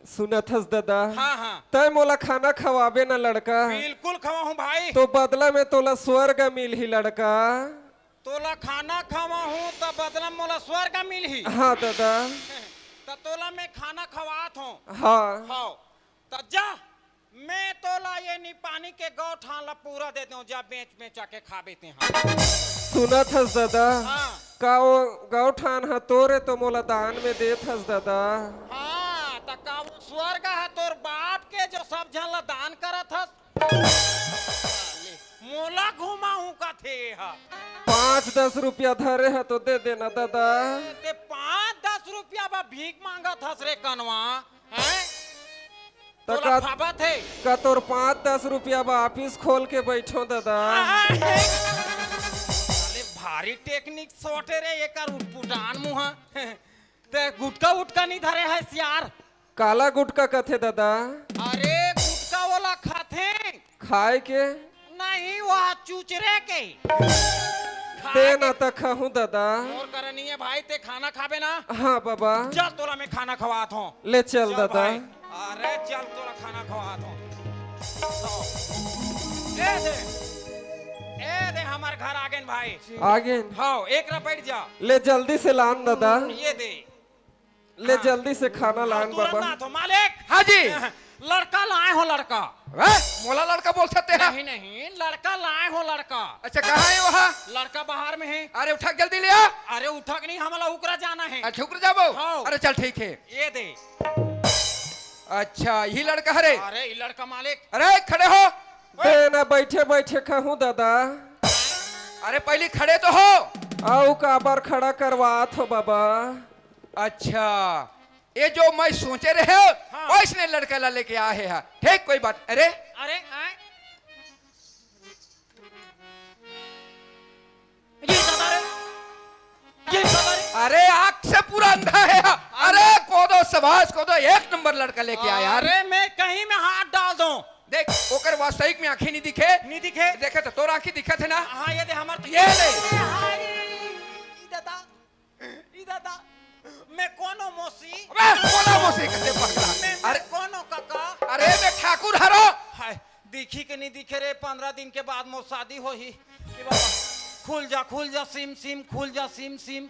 सुनत हस ददा? हाँ, हाँ। तैं मोला खाना खवाबे न लड़का। बिल्कुल खवाहूँ भाई। तो बदला में तोला स्वर्ग मिलही लड़का। तोला खाना खवाहूँ त बदला में मोला स्वर्ग मिलही। हाँ ददा। त तोला मैं खाना खवात हंव। हाँ। हव। त जा, मैं तोला ये निपानी के गौठान ला पूरा दे देंव, जा बेच बेचा के खाबे तेंहा। सुनत हस ददा? हाँ। का वो गौठान ह तोरे तो मोला दान में देत हस ददा? हाँ, त का वो स्वर्ग ह तोर बाप के जो सब झन ला दान करत हस? मोला घुमाहूँ कथे ह। पाँच दस रुपया धरे ह तो दे देना ददा। ते पाँच दस रुपया बा भीख मांगत हस रे कनवा, हैं? त तोला का, फाबत हे? का तोर पाँच दस रुपया बा ऑफिस खोल के बइठों ददा? साले भारी टेक्निक सोटे रे एकर उटपुटान मुहा। ते गुटका उटका नहीं धरे हस यार? काला गुटका कथे ददा? अरे गुटका वाला खाथे। खाए के? नहीं, वो चुचरे के। दे ना त खाहूं दादा। मोर करा नइ हे भाई, ते खाना खाबे ना? हाँ बाबा। चल तोला मैं खाना खवात हूँ। ले चल चल दादा। भाई। अरे चल तोला खाना खवात हूँ। ए दे, ए दे हमर घर आगेन भाई। आगेन। हाँ, एक रा बैठ जा। ले जल्दी से लान दादा। ये दे। ले हाँ। जल्दी से खाना लान तुरंत बाबा। लात हो मालिक। हाँ जी। लड़का लाए हो लड़का। वाह, मोला लड़का बोल सकते हैं। नहीं नहीं, लड़का लाए हो लड़का। अच्छा, कहाँ है वहाँ? लड़का बाहर में है। अरे उठा के जल्दी ले आ। अरे उठा के नहीं, हमला उकरा जाना है। अच्छा उकरा जाबो। हाँ। अरे चल ठीक है। ये दे। अच्छा यही लड़का हरे। अरे ये लड़का मालिक। अरे खड़े हो। दे ना, बैठे बैठे खाहूं दादा। अरे पहले खड़े तो हो। अउ काबर खड़ा करवात हो बाबा। अच्छा, ये जो मैं सोचे रहे हो, हाँ। वैसने लड़का ला लेके आए हैं। ठीक, कोई बात। अरे अरे आए। ये दादा रे, ये दादा रे। अरे आंख से पूरा अंधा है। अरे कोदो, शाबाश कोदो, एक नंबर लड़का लेके आया यार। अरे मैं कहीं में हाथ डाल दूं। देख, ओकर वास्तविक में आंखें नहीं दिखे। नहीं दिखे। देखे तो तोर आंखें दिखत है ना। हाँ, ये दे हमर तो ये ले। हाय, ई दादा, ई दादा, मैं कोनो मौसी। अबे, कोनो मौसी कते पगला। मैं, मैं अरे कोनो काका। अरे, मैं ठाकुर हरो। हाय, दिखी के नहीं दिखे रे, पंद्रह दिन के बाद मोर शादी होही। ए बाबा, खुल जा, खुल जा, सिम, सिम, खुल जा, सिम, सिम।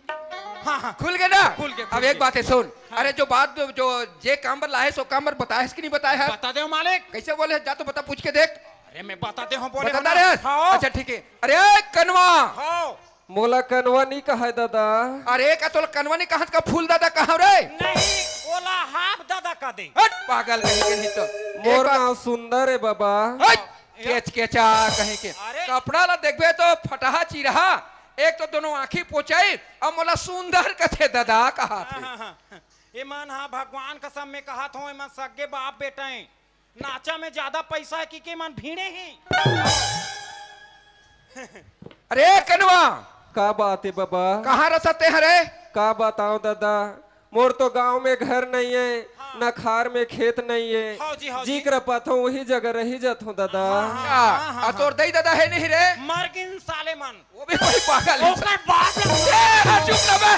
हाँ, हाँ। खुल गए ना? खुल गए, अब खुल एक गए। बात है, सुन। हाँ। अरे, जो बात, जो, जो, जे काम बर लाए, सो काम बर बताए कि नहीं बताए है? बता दे, मालिक। कैसे बोले? जा तो बता, पूछ के देख। अरे, मैं बता दे हूँ, बोले बताता हो ना। रहे? हाँ। अच्छा, ठीक है। अरे, कनवा। हाँ। मोला कनवा नहीं कहा दादा। अरे, का तोला कनवा नहीं कहा, का फूल दादा कहा रे? नहीं, ओला हाफ दादा का दे। हट, पागल कहीं के नहीं तो। मोर एक बात नाम सुंदर है बाबा। हट, केच केचा कहीं के। अरे। कपड़ा ला देखबे तो फटहा चिरहा, एक तो दोनों आँखी पोचाई, अब मोला सुंदर कथे दादा कहा थे। हाँ, हाँ, हाँ। एमन हा भगवान कसम में कहा थो, एमन सगे बाप बेटा हैं। नाचा में ज्यादा पैसा है कि के मन भीड़े हैं। अरे कनवा, का बात है बाबा? कहाँ रसते हरे? का बताओ दादा, मोर तो गांव में घर नहीं है, हाँ। ना खार में खेत नहीं है। हाँ जी, हाँ जी। जी कर पाथो वही जगह रही जाथो दादा। हाँ, हाँ, का? हाँ, हाँ, आ, तोर हाँ। दई दादा है नहीं रे? मर गिन साले मन। वो भी कोई पागल है। ओकर बाप रे। ए, हाँ, चुप ना बे।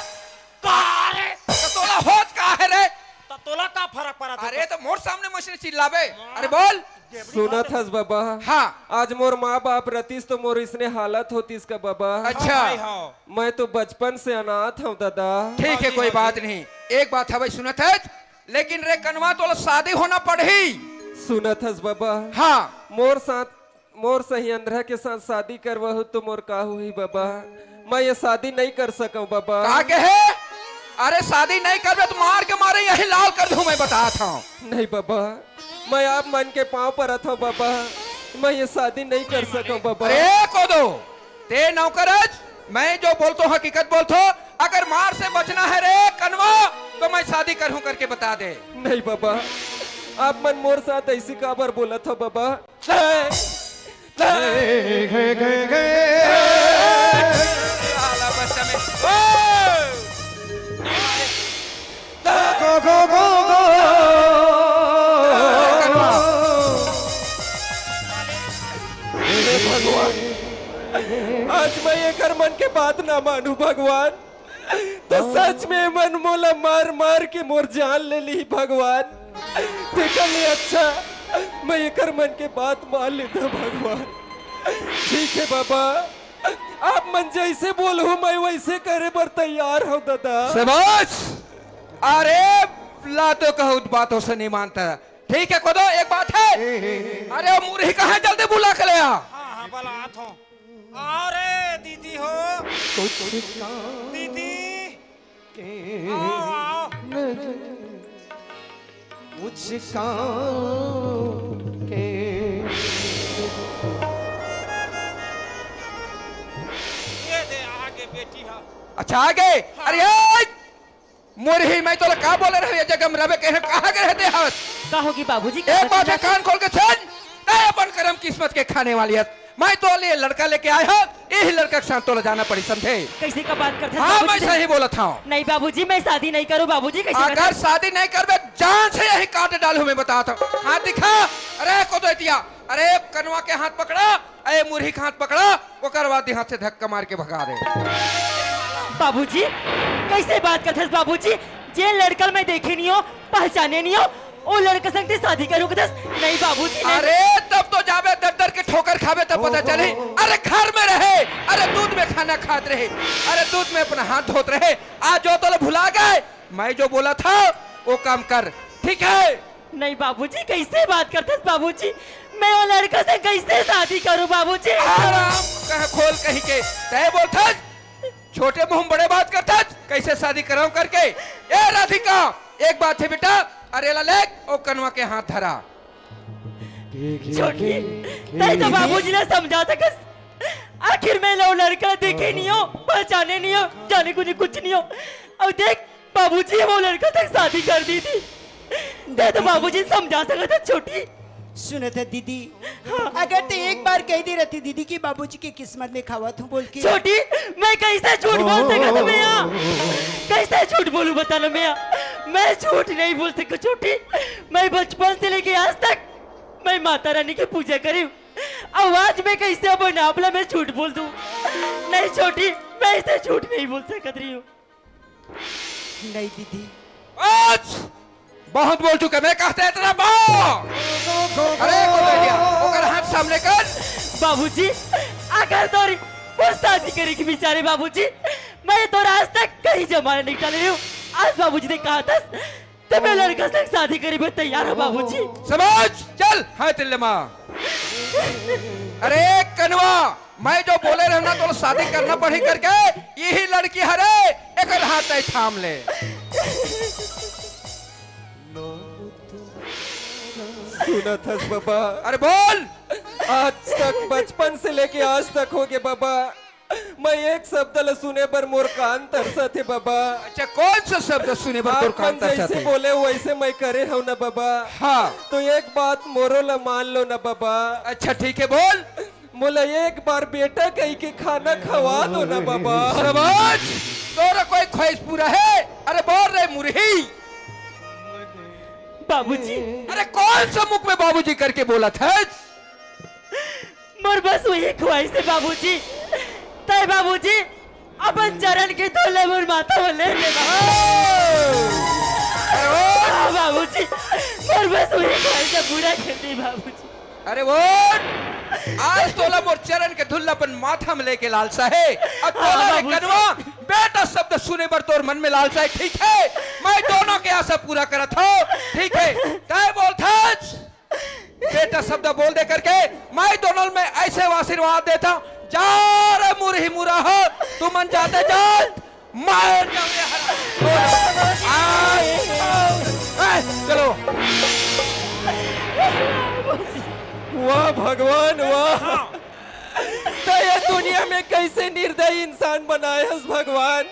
का रे? तो तोला होत का है रे? तो तोला का फर्क पड़ा? अरे तो मोर सामने मशीन चिल्लाबे। हाँ। अरे बोल। सुनत हस बाबा? हाँ। आज मोर माँ बाप रतिस तो मोर इसने हालत होतिस का बाबा? अच्छा। हाँ भाई, हाँ। मैं तो बचपन से अनाथ हूँ दादा। ठीक है, कोई बात नहीं। एक बात है भाई, सुनत है, लेकिन रे कनवा तोला शादी होना पड़ही। सुनत हस बाबा? हाँ। मोर साथ, मोर सही अंधरा के साथ शादी करवाहू तो मोर का होही बाबा? मैं ये शादी नहीं कर सकूं बाबा। का कहे? अरे शादी नहीं करबे तो मार के मारे यही लाल कर दूं, मैं बता था। नहीं बाबा, मैं आप मन के पाँव परत हूँ बाबा, मैं ये शादी नहीं कर सकूं बाबा। अरे कोदो, ते नौकरज, मैं जो बोलतो हकीकत बोलतो। अगर मार से बचना है रे कनवा, तो मैं शादी करूं करके बता दे। नहीं बाबा, आप मन मोर साथ ऐसी काबर बोलत हो बाबा? आज मैं एकर मन के बात ना मानू भगवान। तो सच में मन मोला मार मार के मोर जान ले ली भगवान। तेकर ले अच्छा मैं एकर मन के बात मान लेता भगवान। ठीक है बाबा, आप मन जैसे बोलहू मैं वैसे करे बर तैयार हूँ दादा। शाबाश। अरे लातो कहूँ बातों से नहीं मानता। ठीक है कोदो, एक बात है। अरे मुरही कहाँ, जल्दी बुला के ले आ। हाँ हाँ, बला आत हूँ। अरे दीदी हो। दीदी। आओ, आओ। ये दे आगे बेटी हा। अच्छा आगे। हाँ। अरे ए, मुरही, मैं तोला का बोले रहे, ये जगह में रहे कहे, कहाँ गए रहते हस? का होगी बाबूजी, का एक बात है, कान खोल के सुन। नहीं, अपन करम किस्मत के खाने वाली है। मैं तो लिए लड़का लेके आया हूँ, यही लड़का के साथ तोला जाना पड़ी, समझे? कैसे का बात करते हैं हाँ, बाबूजी? मैं सही बोला था। नहीं बाबूजी, मैं शादी नहीं करूँ बाबूजी, कैसे अगर करते हैं? शादी नहीं करबे, जान से यही काट डालू, मैं बता था। हाँ, दिखा। अरे को दे दिया। अरे कनवा के हाथ पकड़ा, अरे मुरही के हाथ पकड़ा, ओकर बाद हाथ से धक्का मार के भगा दे। बाबूजी, कइसे बात करथस बाबूजी? जे लड़का ल मैं देखे नइ हों, पहचाने नइ हों, ओ लड़का संग तैं शादी करहूं कथस? नहीं बाबूजी, नहीं। अरे तब तो जाबे दर दर के ठोकर खाबे तब पता चलही। अरे घर में रहे, अरे दूध में खाना खात रहे, अरे दूध में अपना हाथ धोत रहे, आज जो तोला भुला गए, मैं जो बोला था वो काम कर, ठीक है? नहीं बाबूजी, कइसे बात करथस बाबूजी? मैं ओ लड़का से कइसे शादी करहूं बाबूजी? आराम कह खोल कहीं के, तैं बोलथस, छोटे मुंह में बड़े बात करथस, कइसे शादी करहूं करके? ए राधिका, एक बात हे बेटा, अरे एला ले, ओ कनवा के हाथ धरा। छोटी, तैं तो बाबूजी ला समझा सकस। आखिर मैं ओ लड़का देखे नइ हों, पहचाने नइ हों, जाने कुछ नइ हों। अउ देख, बाबूजी ह ओ लड़का संग शादी कर दीस। तैं तो बाबूजी समझा सकत हस छोटी। सुनत हस दीदी, हाँ। अगर तैं एक बार कह दे रहती दीदी कि बाबूजी के किस्मत में खवाथंव बोल के। छोटी, मैं कइसे झूठ बोल सकत हंव मैं? कइसे झूठ बोलहूं बता ना मैं? मैं झूठ नहीं बोल सकत छोटी। मैं बचपन से लेके आज तक मैं माता रानी के पूजा करे हंव। अब आज मैं कइसे अपन आप ला मैं झूठ बोल दूं? नहीं छोटी, मैं अइसे झूठ नहीं बोल सकत रही हूँ। नहीं दीदी। आज बहुत बोल चुके, मैं कहते इतना बा। अरे को दे दिया, ओकर हाथ सामने कर। बाबूजी, अगर तोर मोर शादी करे के विचार हे बाबूजी, मैं तोर आज तक कहीं जमाना नहीं डाले हूँ। आज बाबूजी ने कहा था, त मैं लड़का से शादी करे बर तैयार हूँ बाबूजी। समझ, चल, हाँ, तिल्ले माँ। अरे कनवा, मैं जो बोले रहेंव ना, तोला शादी करना पड़ही करके, यही लड़की हरे, एकर हाथ तैं थाम ले। सुनत हस बबा? अरे बोल। आज तक, बचपन से लेके आज तक होगे बबा, मैं एक शब्द ल सुने बर मोर कान तरसत हे बबा। अच्छा, कौन सा शब्द सुने बर तोर कान तरसत हे? आप मन जैसे बोले वैसे मैं करे हूँ ना बबा। हाँ। तो एक बात मोरो ला मान लो ना बबा। अच्छा ठीक है, बोल। मोला एक बार बेटा कही के खाना खवा दो ना बबा। शाबाश, तोरा कोई ख्वाहिश पूरा है? अरे बोल रे मुरही। बाबूजी। अरे कौन सा मुख में बाबूजी करके बोला था? मोर बस वही ख्वाहिश हे बाबूजी। तैं बाबूजी अपन चरण के धूल मोर माथा में ले ले बाबूजी। अरे ओ! हाँ बाबूजी, मोर बस वही ख्वाहिश हे, पूरा कर दे बाबूजी। अरे उठ, आज तोला मोर चरण के धूल अपन माथा में लेके लालसा हे। अब हाँ तोला रे बाबूजी। कनवा बेटा शब्द सुने बर तोर मन में लालसा हे, ठीक है? मैं दोनों के आशा पूरा करत हूँ, ठीक है? तैं बोलथस बेटा शब्द बोल दे करके मैं दोनों में ऐसे आशीर्वाद देता हूँ। जा रे मुरही मुरा हो, तुमन जाते जात मार जाओ रे हरा। आ, आ, ए, चलो। वाह भगवान, वाह। तैं ये दुनिया में कैसे निर्दयी इंसान बनाए हस भगवान।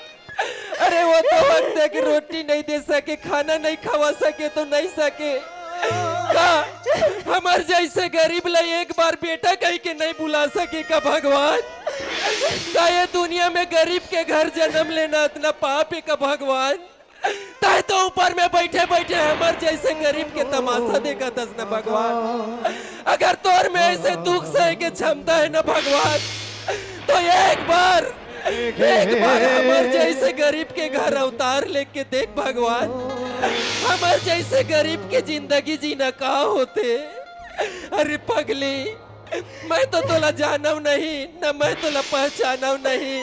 अरे वो तो वक्त है कि रोटी नहीं दे सके, खाना नहीं खवा सके तो नहीं सके। का हमर जैसे गरीब ला एक बार बेटा कही के नहीं बुला सके का भगवान? का ये दुनिया में गरीब के घर जन्म लेना इतना पाप है का भगवान? तैं तो ऊपर में बैठे बैठे हमर जैसे गरीब के तमाशा देखत हस न भगवान। अगर तोर में ऐसे दुख सहे के क्षमता है न भगवान, तो एक बार, एक बार हमर जैसे गरीब के घर अवतार लेके देख भगवान, हमर जैसे गरीब के जिंदगी जीना का होथे? अरे पगली, मैं तो तोला जानव नहीं, न मैं तोला पहचानव नहीं।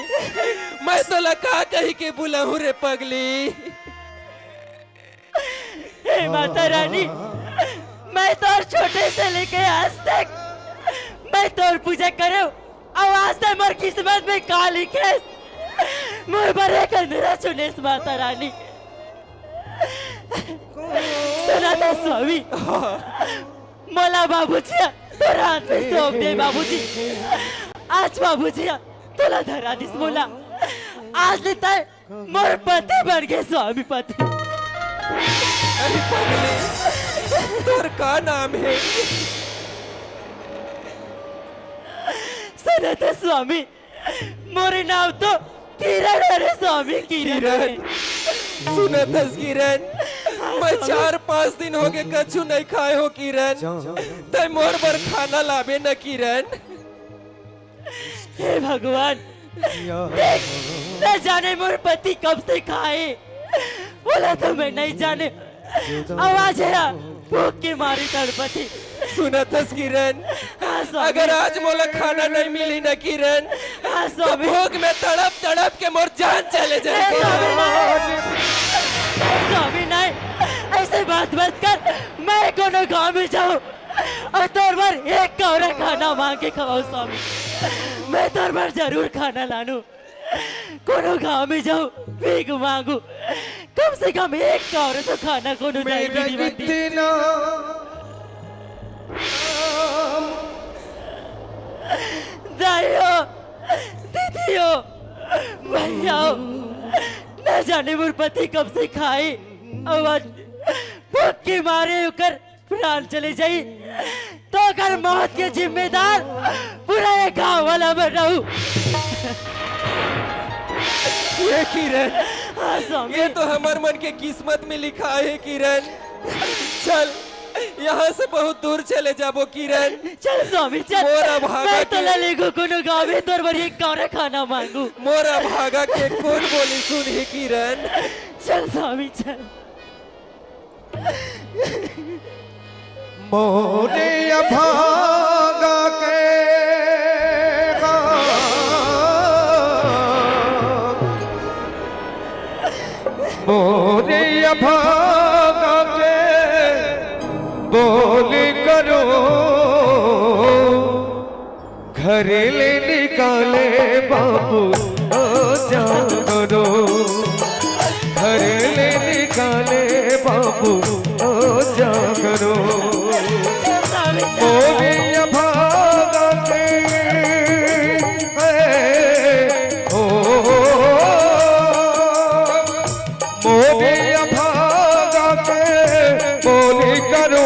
मैं तोला का कही के बुलाहूं रे पगली? हे माता रानी, मैं तोर छोटे से लेके आज तक मैं तोर पूजा करेंव, अउ आज तक मोर किस्मत में का लिखेस, मोर बर एक अंधेरा चुनेस माता रानी। सुन ना स्वामी, मोला बाबूजी ह तोर हाथ में सौंप दे बाबूजी। आज बाबूजी ह तोला धरा दिस मोला। आज ले तैं मोर पति बन गे स्वामी पति। अरे पगली, तोर का नाम हे? सुन ना स्वामी, मोर नाम तो किरण हरे स्वामी, किरण हरे। किरण, सुनत हस किरण, मैं चार पांच दिन होगे, कछु नहीं खाए हो किरण। तै मोर बर खाना लाबे न किरण। हे भगवान, देख, न जाने मोर पति कब से खाए, ओला तो मैं नहीं जाने। आवाज है, भूख के मारे तड़पत हे। सुनत हस किरण, हाँ, स्वामी। अगर आज मोला खाना नहीं मिली ना किरण, हाँ, तो स्वामी। भूख में तड़प तड़प के मोर जान चले जाए। नहीं, स्वामी, नहीं। नहीं, स्वामी, नहीं। ऐसे बात मत कर। मैं कोनो गांव में जाऊं अउ तोर बर एक कौरा खाना मांग के खवाऊं, स्वामी। मैं तोर बर जरूर खाना लानू। कोनो गांव में जाऊं, भीख मांगू, कम से कम एक कौरा तो खाना कोनो नहीं मेरा मिली बंटी। कितना दाइयो, दीदियो, भैयाओ, न जाने मोर पति कब से खाए, अउ आज भूख के मारे ओकर प्राण चले जाई, तो ओकर मौत के जिम्मेदार पूरा ये गांव वाला मैं रहूं। ये किरण, हाँ, स्वामी। ये तो हमर मन के किस्मत में लिखा है किरण। चल, यहाँ से बहुत दूर चले जाबो किरण। चल स्वामी, चल। मोर अभागा मैं के तोला लेगो कोनो गांव में तोर बर एक कौरा खाना मांगू। मोर अभागा के कोन बोली सुनही किरण। चल स्वामी, चल। मोरे अभागा के मोरे अभागा के बोली करो, घर ले निकाले बाबू ओ जागरो, घर ले निकाले बाबू ओ जागरो। मोरे अभागा के, हे, ओ, मोरे अभागा के बोली करो।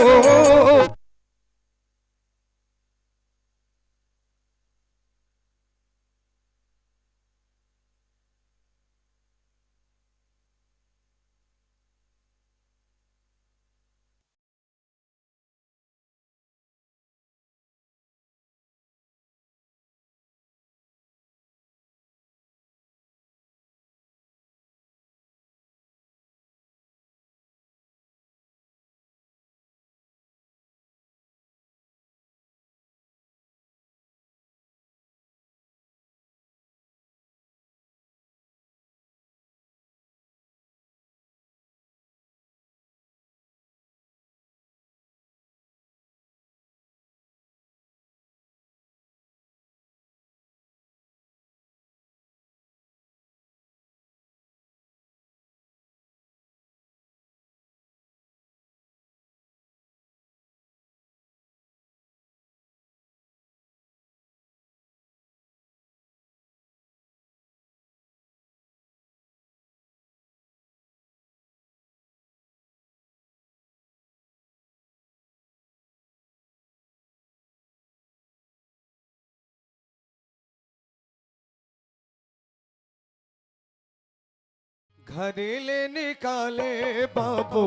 घर ले निकाले बाबू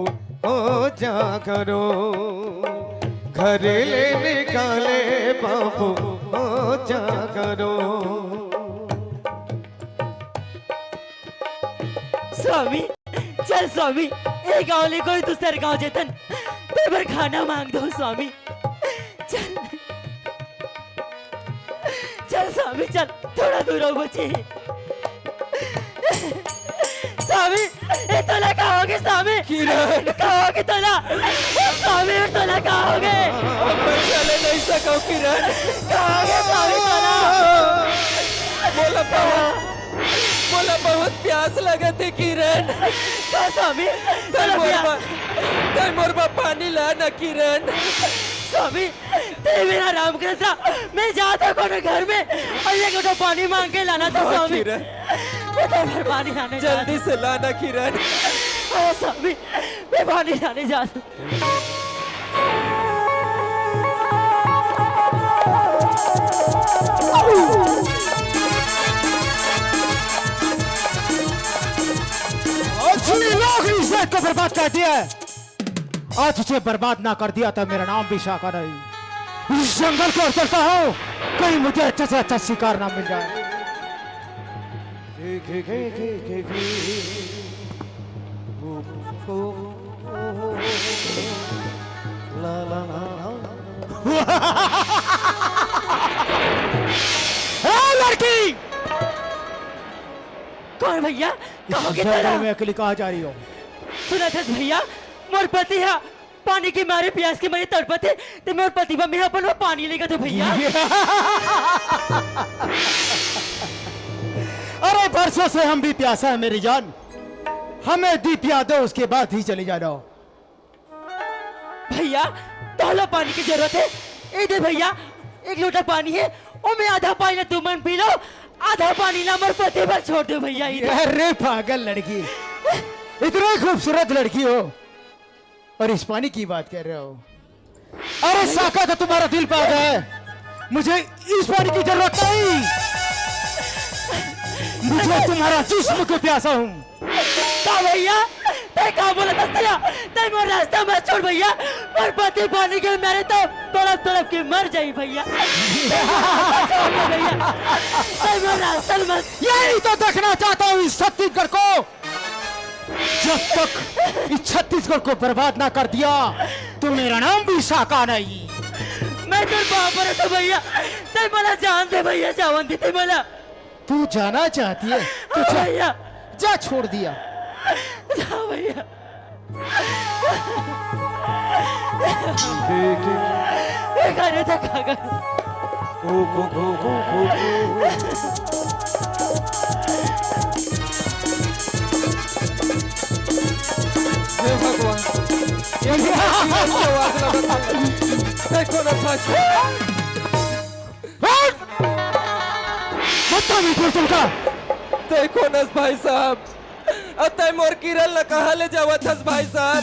ओ जागरो, घर ले निकाले बाबू ओ जागरो। स्वामी, चल स्वामी, ए गांव ले कोई दूसर गांव जेतन, तोर बर खाना मांग दो स्वामी। चल, चल स्वामी, चल, थोड़ा दूर हो बचे। स्वामी, ए तोला का होगे स्वामी? किरण। का होगे तोला? ए स्वामी, ए तोला का होगे? अब मैं चले नहीं सकूं किरण। का होगे स्वामी तोला? मोला बहुत, मोला बहुत प्यास लगत हे किरण। का स्वामी? तै तोला मोर प्यास? बा-, तै मोर बा पानी ला ना किरण। स्वामी, तै मेरा राम कृष्णा, मैं जाता कोनो घर में अउ एक लोटा पानी मांग के लाना था हाँ, स्वामी। किरण। मैं तो घर पानी लाने जा जल्दी से लाना किरण। हाँ स्वामी, मैं पानी लाने जा अच्छी लोग इज्जत को बर्बाद कर दिया है। आज उसे बर्बाद ना कर दिया तो मेरा नाम भी शाखा नहीं। इस जंगल को चलता हूँ, कहीं मुझे अच्छे से अच्छा शिकार ना मिल जाए। ए लड़की! कौन भैया? कहाँ के जंगल तेरा? में अकेली कहाँ जा रही हो? सुनत हस भैया, मोर पति ह पानी के मारे प्यास के मारे तड़पत हे, ते मोर पति बर मेहा अपन बर पानी लेगत हों भैया। अरे बरसों से हम भी प्यासा है मेरी जान, हमें दीप पिया दो, उसके बाद ही चली जाना। भैया, तोला पानी के जरूरत हे? ए दे भैया, एक लोटा पानी हे, ओमे आधा पानी ला तुमन पी लो, आधा पानी ला मोर पति बर छोड़ दो भैया। अरे पागल लड़की, इतनी खूबसूरत लड़की हो और इस पानी की बात कर रहे हो। अरे शाखा, तो तुम्हारा दिल पागल है, मुझे इस पानी की जरूरत नहीं, मुझे तुम्हारा जिस्म को प्यासा हूँ। का भैया, ते का बोलत हस तेला? ते मोर रास्ता मत छोड़ भैया, मोर पति पानी के मारे तो तड़प तड़प के मर जाही भैया। ते मोर रास्ता मत छोड़ भैया, ते मोर रास्ता मत। यही तो देखना चाहता हूँ इस छत्तीसगढ़ को। जब तक इस छत्तीसगढ़ को बर्बाद ना कर दिया तो मेरा नाम भी शाखा नहीं। मैं तोर बाप हरंव भैया, ते मोला जान दे भैया, जावन दे ते मोला। तू जाना चाहती है तो हाँ जा, भैया। जा, छोड़ दिया। जा भैया। ए, गाने तक आ गए। हे भगवान, ये भी आशीर्वाद के आवाज लगत है। देखो ना भाई। हट! बदतमीज है तुमका। देखो ना भाई साहब, अब तय मोर किरण ला कहाँ ले जावत हस भाई साहब?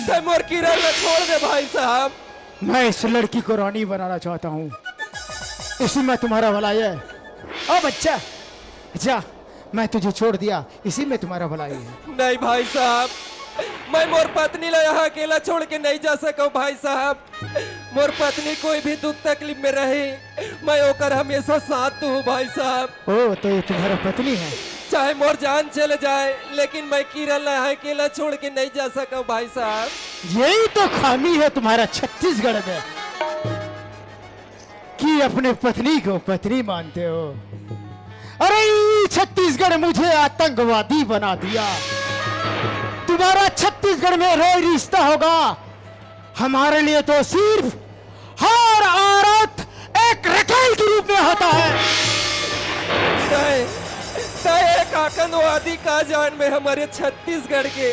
तय मोर किरण ला छोड़ दे भाई साहब। मैं इस लड़की को रानी बनाना चाहता हूँ, इसी में तुम्हारा भलाई है। ओ बच्चा, जा, मैं तुझे छोड़ दिया, इसी में तुम्हारा भलाई है। नहीं भाई साहब, मैं मोर पत्नी ला यहाँ अकेला छोड़ के नहीं जा सकूँ भाई साहब। मोर पत्नी कोई भी दुख तकलीफ में रही, मैं ओकर हमेशा साथ हूँ भाई साहब। ओ, तो ये तुम्हारा पत्नी है? चाहे मोर जान चले जाए, लेकिन मैं किरण ला अकेला छोड़ के नहीं जा सकूँ भाई साहब। यही तो खामी है तुम्हारा छत्तीसगढ़ में। कि अपने पत्नी को पत्नी मानते हो। अरे, छत्तीसगढ़ मुझे आतंकवादी बना दिया। तुम्हारा छत्तीसगढ़ में रोज रिश्ता होगा, हमारे लिए तो सिर्फ हर औरत एक रखेल के रूप में होता है। तय, तय एक आतंकवादी का जान में हमारे छत्तीसगढ़ के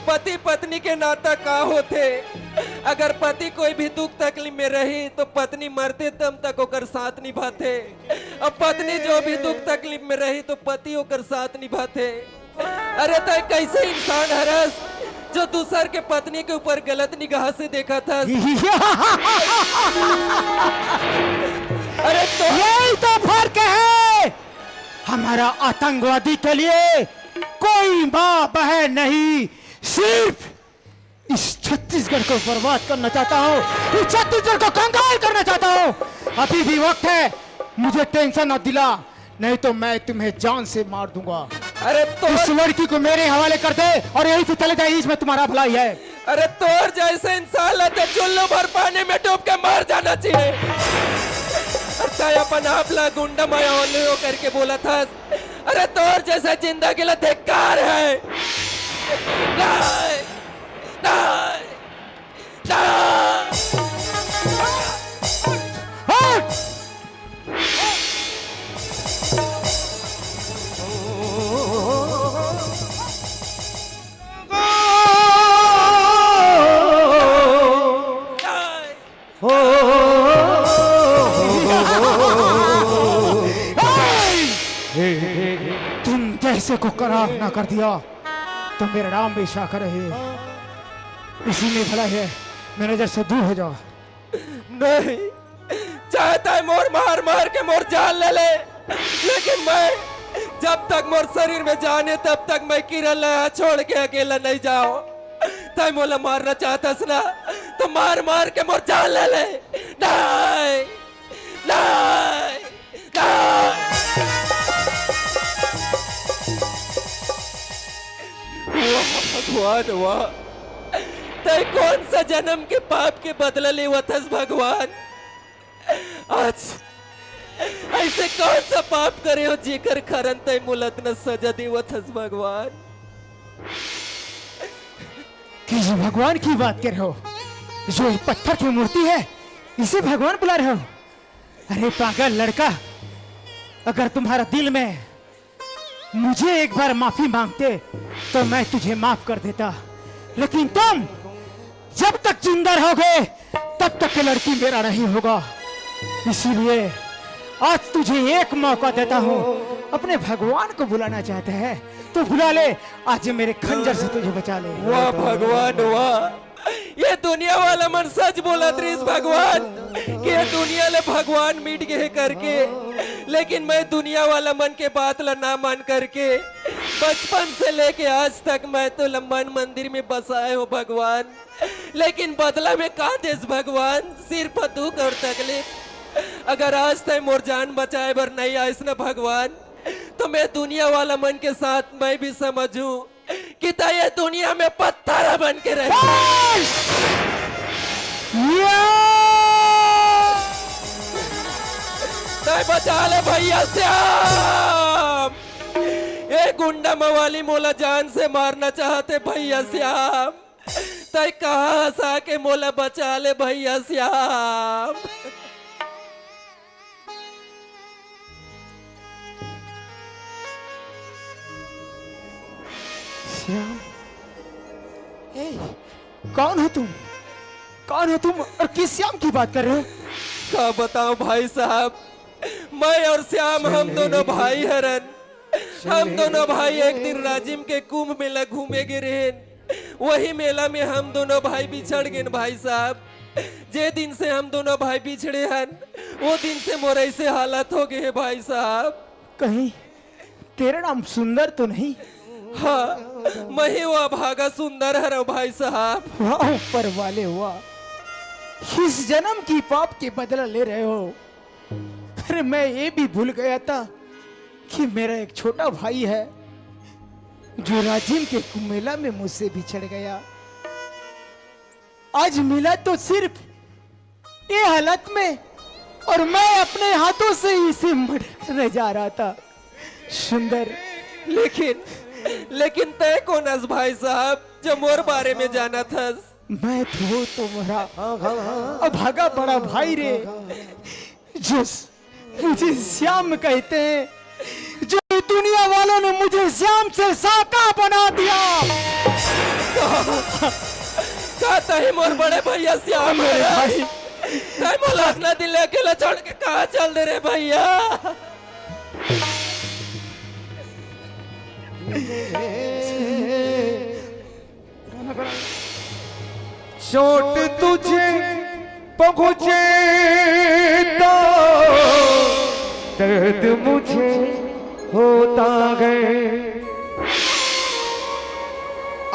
पति पत्नी के नाता का होथे? अगर पति कोई भी दुख तकलीफ में रही तो पत्नी मरते दम तक ओकर साथ निभाथे। अब पत्नी जो भी दुख तकलीफ में रही तो पति ओकर साथ निभाथे। अरे तय कैसे इंसान हरस जो दूसर के पत्नी के ऊपर गलत निगाह से देखत हस? अरे तो यही तो फर्क है। हमारा आतंकवादी के लिए कोई माँ बहन नहीं, सिर्फ इस छत्तीसगढ़ को बर्बाद करना चाहता हूँ, इस छत्तीसगढ़ को कंगाल करना चाहता हूँ। अभी भी वक्त है, मुझे टेंशन ना दिला, नहीं तो मैं तुम्हें जान से मार दूंगा। अरे तो इस लड़की को मेरे हवाले कर दे और यहीं से चले जाइए, इसमें तुम्हारा भलाई है। अरे तोर जैसे इंसान ला तो चुल्लू भर पानी में डूब के मर जाना चाहिए। अरे तय अपन आप ला गुंडा माया ओलियो करके बोलत हस। अरे तोर जैसा जिंदगी ला धिक्कार है। नहीं, नहीं, नहीं। हट! तुम जैसे को करार ना कर दिया तो मेरा नाम भी शाखा रहे। इसी में भला है, मैनेजर से दूर हो जाओ। नहीं, चाहे तय मोर मार मार के मोर जान ले ले, लेकिन मैं जब तक मोर शरीर में जान हे तब तक मैं किरण ला छोड़ के अकेला नहीं जाओ। तैं मोला मारना चाहत हस ना, त मार मार के मोर जान ले ले। नहीं, नहीं, नहीं। वाह भगवान वाह, तैं कौन सा जन्म के पाप के बदला लेवत हस भगवान? आज ऐसे कौन सा पाप करे हों जेकर कारण तैं मोला अतना सजा देवत हस भगवान? किस भगवान की बात कर रहे हो? जो एक पत्थर की मूर्ति है, इसे भगवान बुला रहे हो? अरे पागल लड़का, अगर तुम्हारा दिल में मुझे एक बार माफी मांगते तो मैं तुझे माफ कर देता, लेकिन तुम जब तक जिंदा रहोगे तब तक ये लड़की मेरा नहीं होगा। इसीलिए आज तुझे एक मौका देता हूँ, अपने भगवान को बुलाना चाहते हैं तो बुला ले, आज ये मेरे खंजर से तुझे बचा ले। वाह भगवान वाह, ये दुनिया वाला मन सच बोलत रहिस भगवान, कि ये दुनिया ले भगवान मिट गए करके, लेकिन मैं दुनिया वाला मन के बात ला ना मान करके बचपन से लेके आज तक मैं तो ल-, मन मंदिर में बसाए हों भगवान, लेकिन बदला में का देस भगवान? सिर्फ दुख और तकलीफ। अगर आज तैं मोर जान बचाए बर नहीं आइस ना भगवान, तो मैं दुनिया वाला मन के साथ मैं भी समझूं कि तैं ये दुनिया में पत्थर बन के रहे। या! तैं बचा ले भैया श्याम, ये गुंडा मवाली मोला जान से मारना चाहते भैया श्याम, तैं कहाँ हस आके मोला बचा ले भैया श्याम। श्याम, ए, कौन हो तुम? कौन हो तुम और किस श्याम की बात कर रहे हो? का बताओं भाई साहब, मैं और श्याम हम दोनों भाई हरन। हम दोनों भाई एक दिन राजिम के कुंभ मेला घूमे गे रहेन। वही मेला में हम दोनों भाई बिछड़ गेन भाई साहब। जे दिन से हम दोनों भाई बिछड़े हन, वो दिन से मोर ऐसे हालत हो गए हे भाई साहब। कहीं तेरा नाम सुंदर तो नहीं? हाँ, मैं ही वो अभागा सुंदर हरव भाई साहब। वाह ऊपर वाले वाह, इस जन्म की पाप के बदला ले रहे हो। अरे मैं ये भी भूल गया था कि मेरा एक छोटा भाई है जो राजिम के कुंभ मेला में मुझसे बिछड़ गया। आज मिला तो सिर्फ ये हालत में, और मैं अपने हाथों से ही इसे मर्डर करने जा रहा था। सुंदर, लेकिन, लेकिन तैं कौन हस भाई साहब जो मोर बारे में जानत हस? मैं तो तुम्हारा अभागा बड़ा भाई रे, जिस मुझे श्याम कहते हैं, जो दुनिया वालों ने मुझे श्याम से साका बना दिया। का तहीं मोर बड़े भैया श्याम मेरे है? भाई। तैं मोला अतना दिन ले अकेला छोड़ के कहाँ चल दे रे भैया? चोट तुझे पहुंचे तो दर्द मुझे होता है।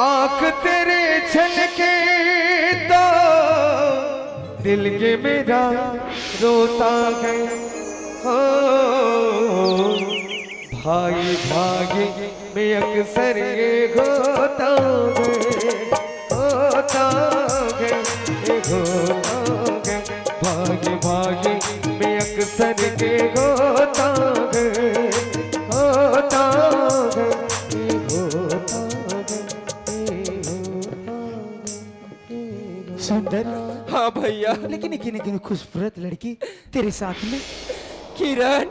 आंख तेरे छलके तो दिल ये मेरा रोता है। हो भाई भाई मैं अक्सर ये होता है, होता है, ये होता है। भाग भाग मैं अक्सर ये होता है, होता है, ये होता है, ये होता है। सुंदर। हाँ भैया। लेकिन एक, एक, एक खूबसूरत लड़की तेरे साथ में। किरण,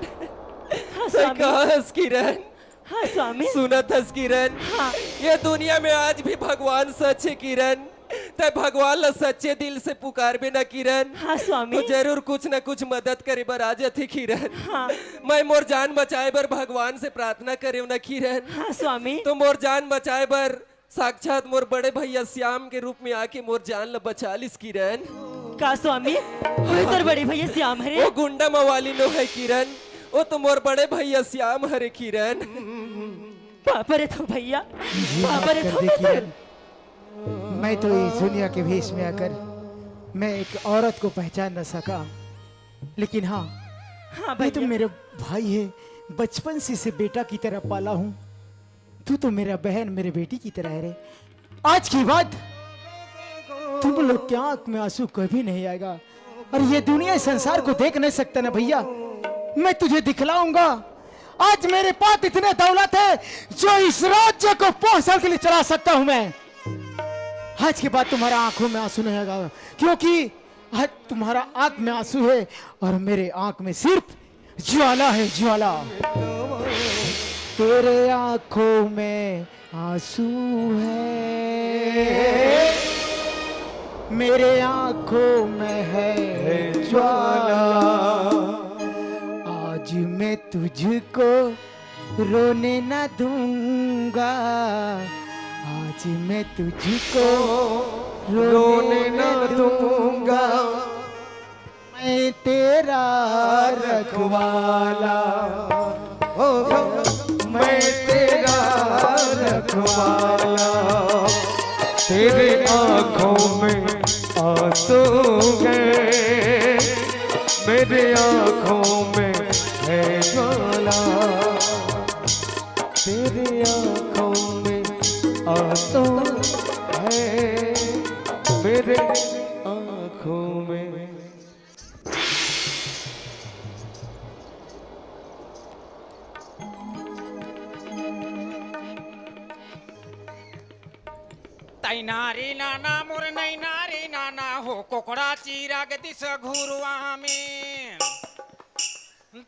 हाँ, तैं स्वामी। कहाँ हस किरण? हाँ, स्वामी। सुनत हस किरण? हाँ। ये दुनिया में आज भी भगवान सच हे किरण। तैं भगवान ला सच्चे दिल से पुकारबे ना किरण। हाँ, स्वामी। तो जरूर कुछ ना कुछ मदद करे बर आ जाथे किरण। हाँ। मैं मोर जान बचाए बर भगवान से प्रार्थना करेंव ना किरण। हाँ, स्वामी। तो मोर जान बचाए बर साक्षात मोर बड़े भैया श्याम के रूप में आके मोर जान ला बचा लिस किरण। का स्वामी? वो तोर बड़े भैया श्याम हरे? वो गुंडा मवाली नो हे किरण, वो तो मोर बड़े भैया श्याम हरे किरण। बाप रे तो भैया, बाप रे तो भैया। मैं तो इस दुनिया के भेष में आकर मैं एक औरत को पहचान न सका, लेकिन हाँ, हाँ ये तो भैया। मेरा भाई है, बचपन से इसे बेटा की तरह पाला हूँ। तू तो मेरा बहन, मेरे बेटी की तरह है रे। आज के बाद तुम लोग के आंख में आंसू कभी नहीं आएगा और ये दुनिया इस संसार को देख नहीं सकता ना भैया। मैं तुझे दिखलाऊंगा। आज मेरे पास इतने दौलत है जो इस राज्य को पाँच साल के लिए चला सकता हूं मैं। आज के बाद तुम्हारा आंखों में आंसू नहीं आएगा, क्योंकि आज तुम्हारा आंख में आंसू है और मेरे आंख में सिर्फ ज्वाला है, ज्वाला। तेरे आंखों में आंसू है, मेरे आंखों में है ज्वाला। आज मैं तुझको रोने ना दूंगा, आज मैं तुझको रोने ना दूंगा। मैं तेरा रखवाला, ओ, मैं तेरा रखवाला। तेरे आंखों में आंसू है, मेरे आंखों में है ज्वाला। तेरे आंखों में आंसू है, मेरे आंखों में। तैनारी नाना मोर नैनारी नाना हो, कोकड़ा चिरग दिस घुरुआ में।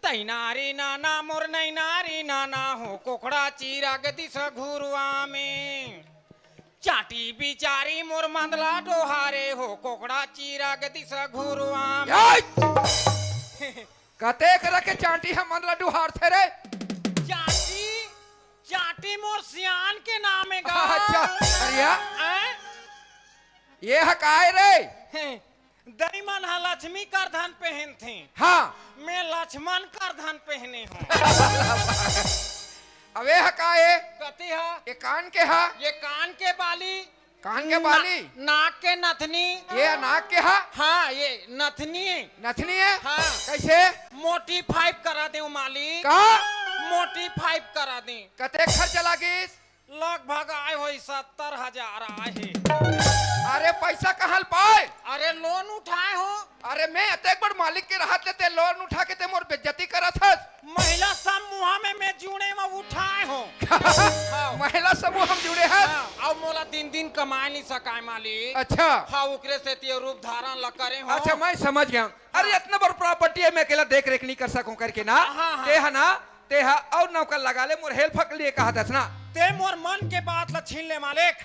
तैनारी नाना मोर नैनारी नाना हो, कोकड़ा चिरग दिस घुरुआ में। चाटी बिचारी मोर मंदला डोहारे हो, कोकड़ा चिरग दिस घुरुआ में। याय! कतेक रखे चांटी ह मंदला डुहारथे रे? चांटी, चांटी मोर सियान के नाम हे गा। अच्छा, अरे या? हैं? ये ह काय रे? हैं, दई मन ह लक्ष्मी करधन पहनथे। हाँ। मैं लक्ष्मण करधन पहने हूँ। अब ये ह का ए? कती ह? ये कान के ह? ये कान के बाली। कान के ना-, बाली? नाक के नथनी। ये नाक के ह? हाँ, ये नथनी हे। नथनी हे? हाँ। कैसे? मोटी फाइव करा दे मालिक। का? मोटी फाइव करा दे। कतेक खर्च लागिस? लगभग आए होही सत्तर हजार आए हे। अरे पैसा कहाँ ले पाए? अरे लोन उठाए हो। अरे मैं अतेक बड़ मालिक के रहत ले ते लोन उठा के ते मोर बेइज्जती करत हस। महिला समूह में मैं जुड़े म उठाए हो। महिला समूह म जुड़े हस? हाँ, अउ मोला दिन दिन कमाए नहीं सकाए मालिक। अच्छा। हाँ, ओकरे सेती ये रूप धारण ला करे हो। अच्छा, मैं समझ गया। अरे हाँ। इतना बड़ प्रॉपर्टी हे, मैं अकेला देख रेख नहीं कर सकूं करके ना। हाँ, हाँ। ते ह ना, ते ह अउ नौकर लगा ले, मोर हेल्प के लिए कहत हस ना। ते मोर मन के बात ला छीन ले मालिक।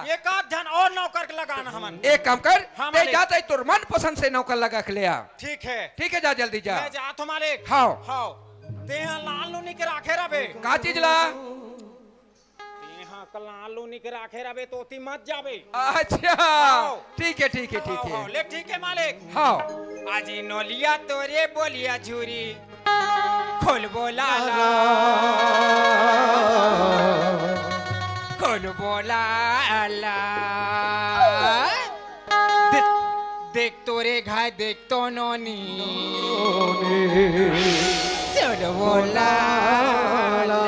एक आध झन अउ नौकर के लगाना हमन। एक काम कर, हाँ, ते मालिक। जात हे तोर मन पसंद से नौकर लगा के ले आ। ठीक हे। ठीक हे, जा जल्दी जा। मैं जात हों मालिक। हाँ। हाँ। ते ह लाल नोनी के राखे रबे। का चीज ला? तेहा कल आलू निकरा के रबे तो ओती मत जाबे। अच्छा, हाँ। ठीक हे, ठीक हे, ठीक हाँ, हे। हाँ, ले ठीक हे मालिक। हाँ। आज नोलिया तोरे बोलिया झूरी, खोल बोला ला। खोल बोला ला। दे-, देख तोरे घाय देख तो नोनी। चल बोला ला।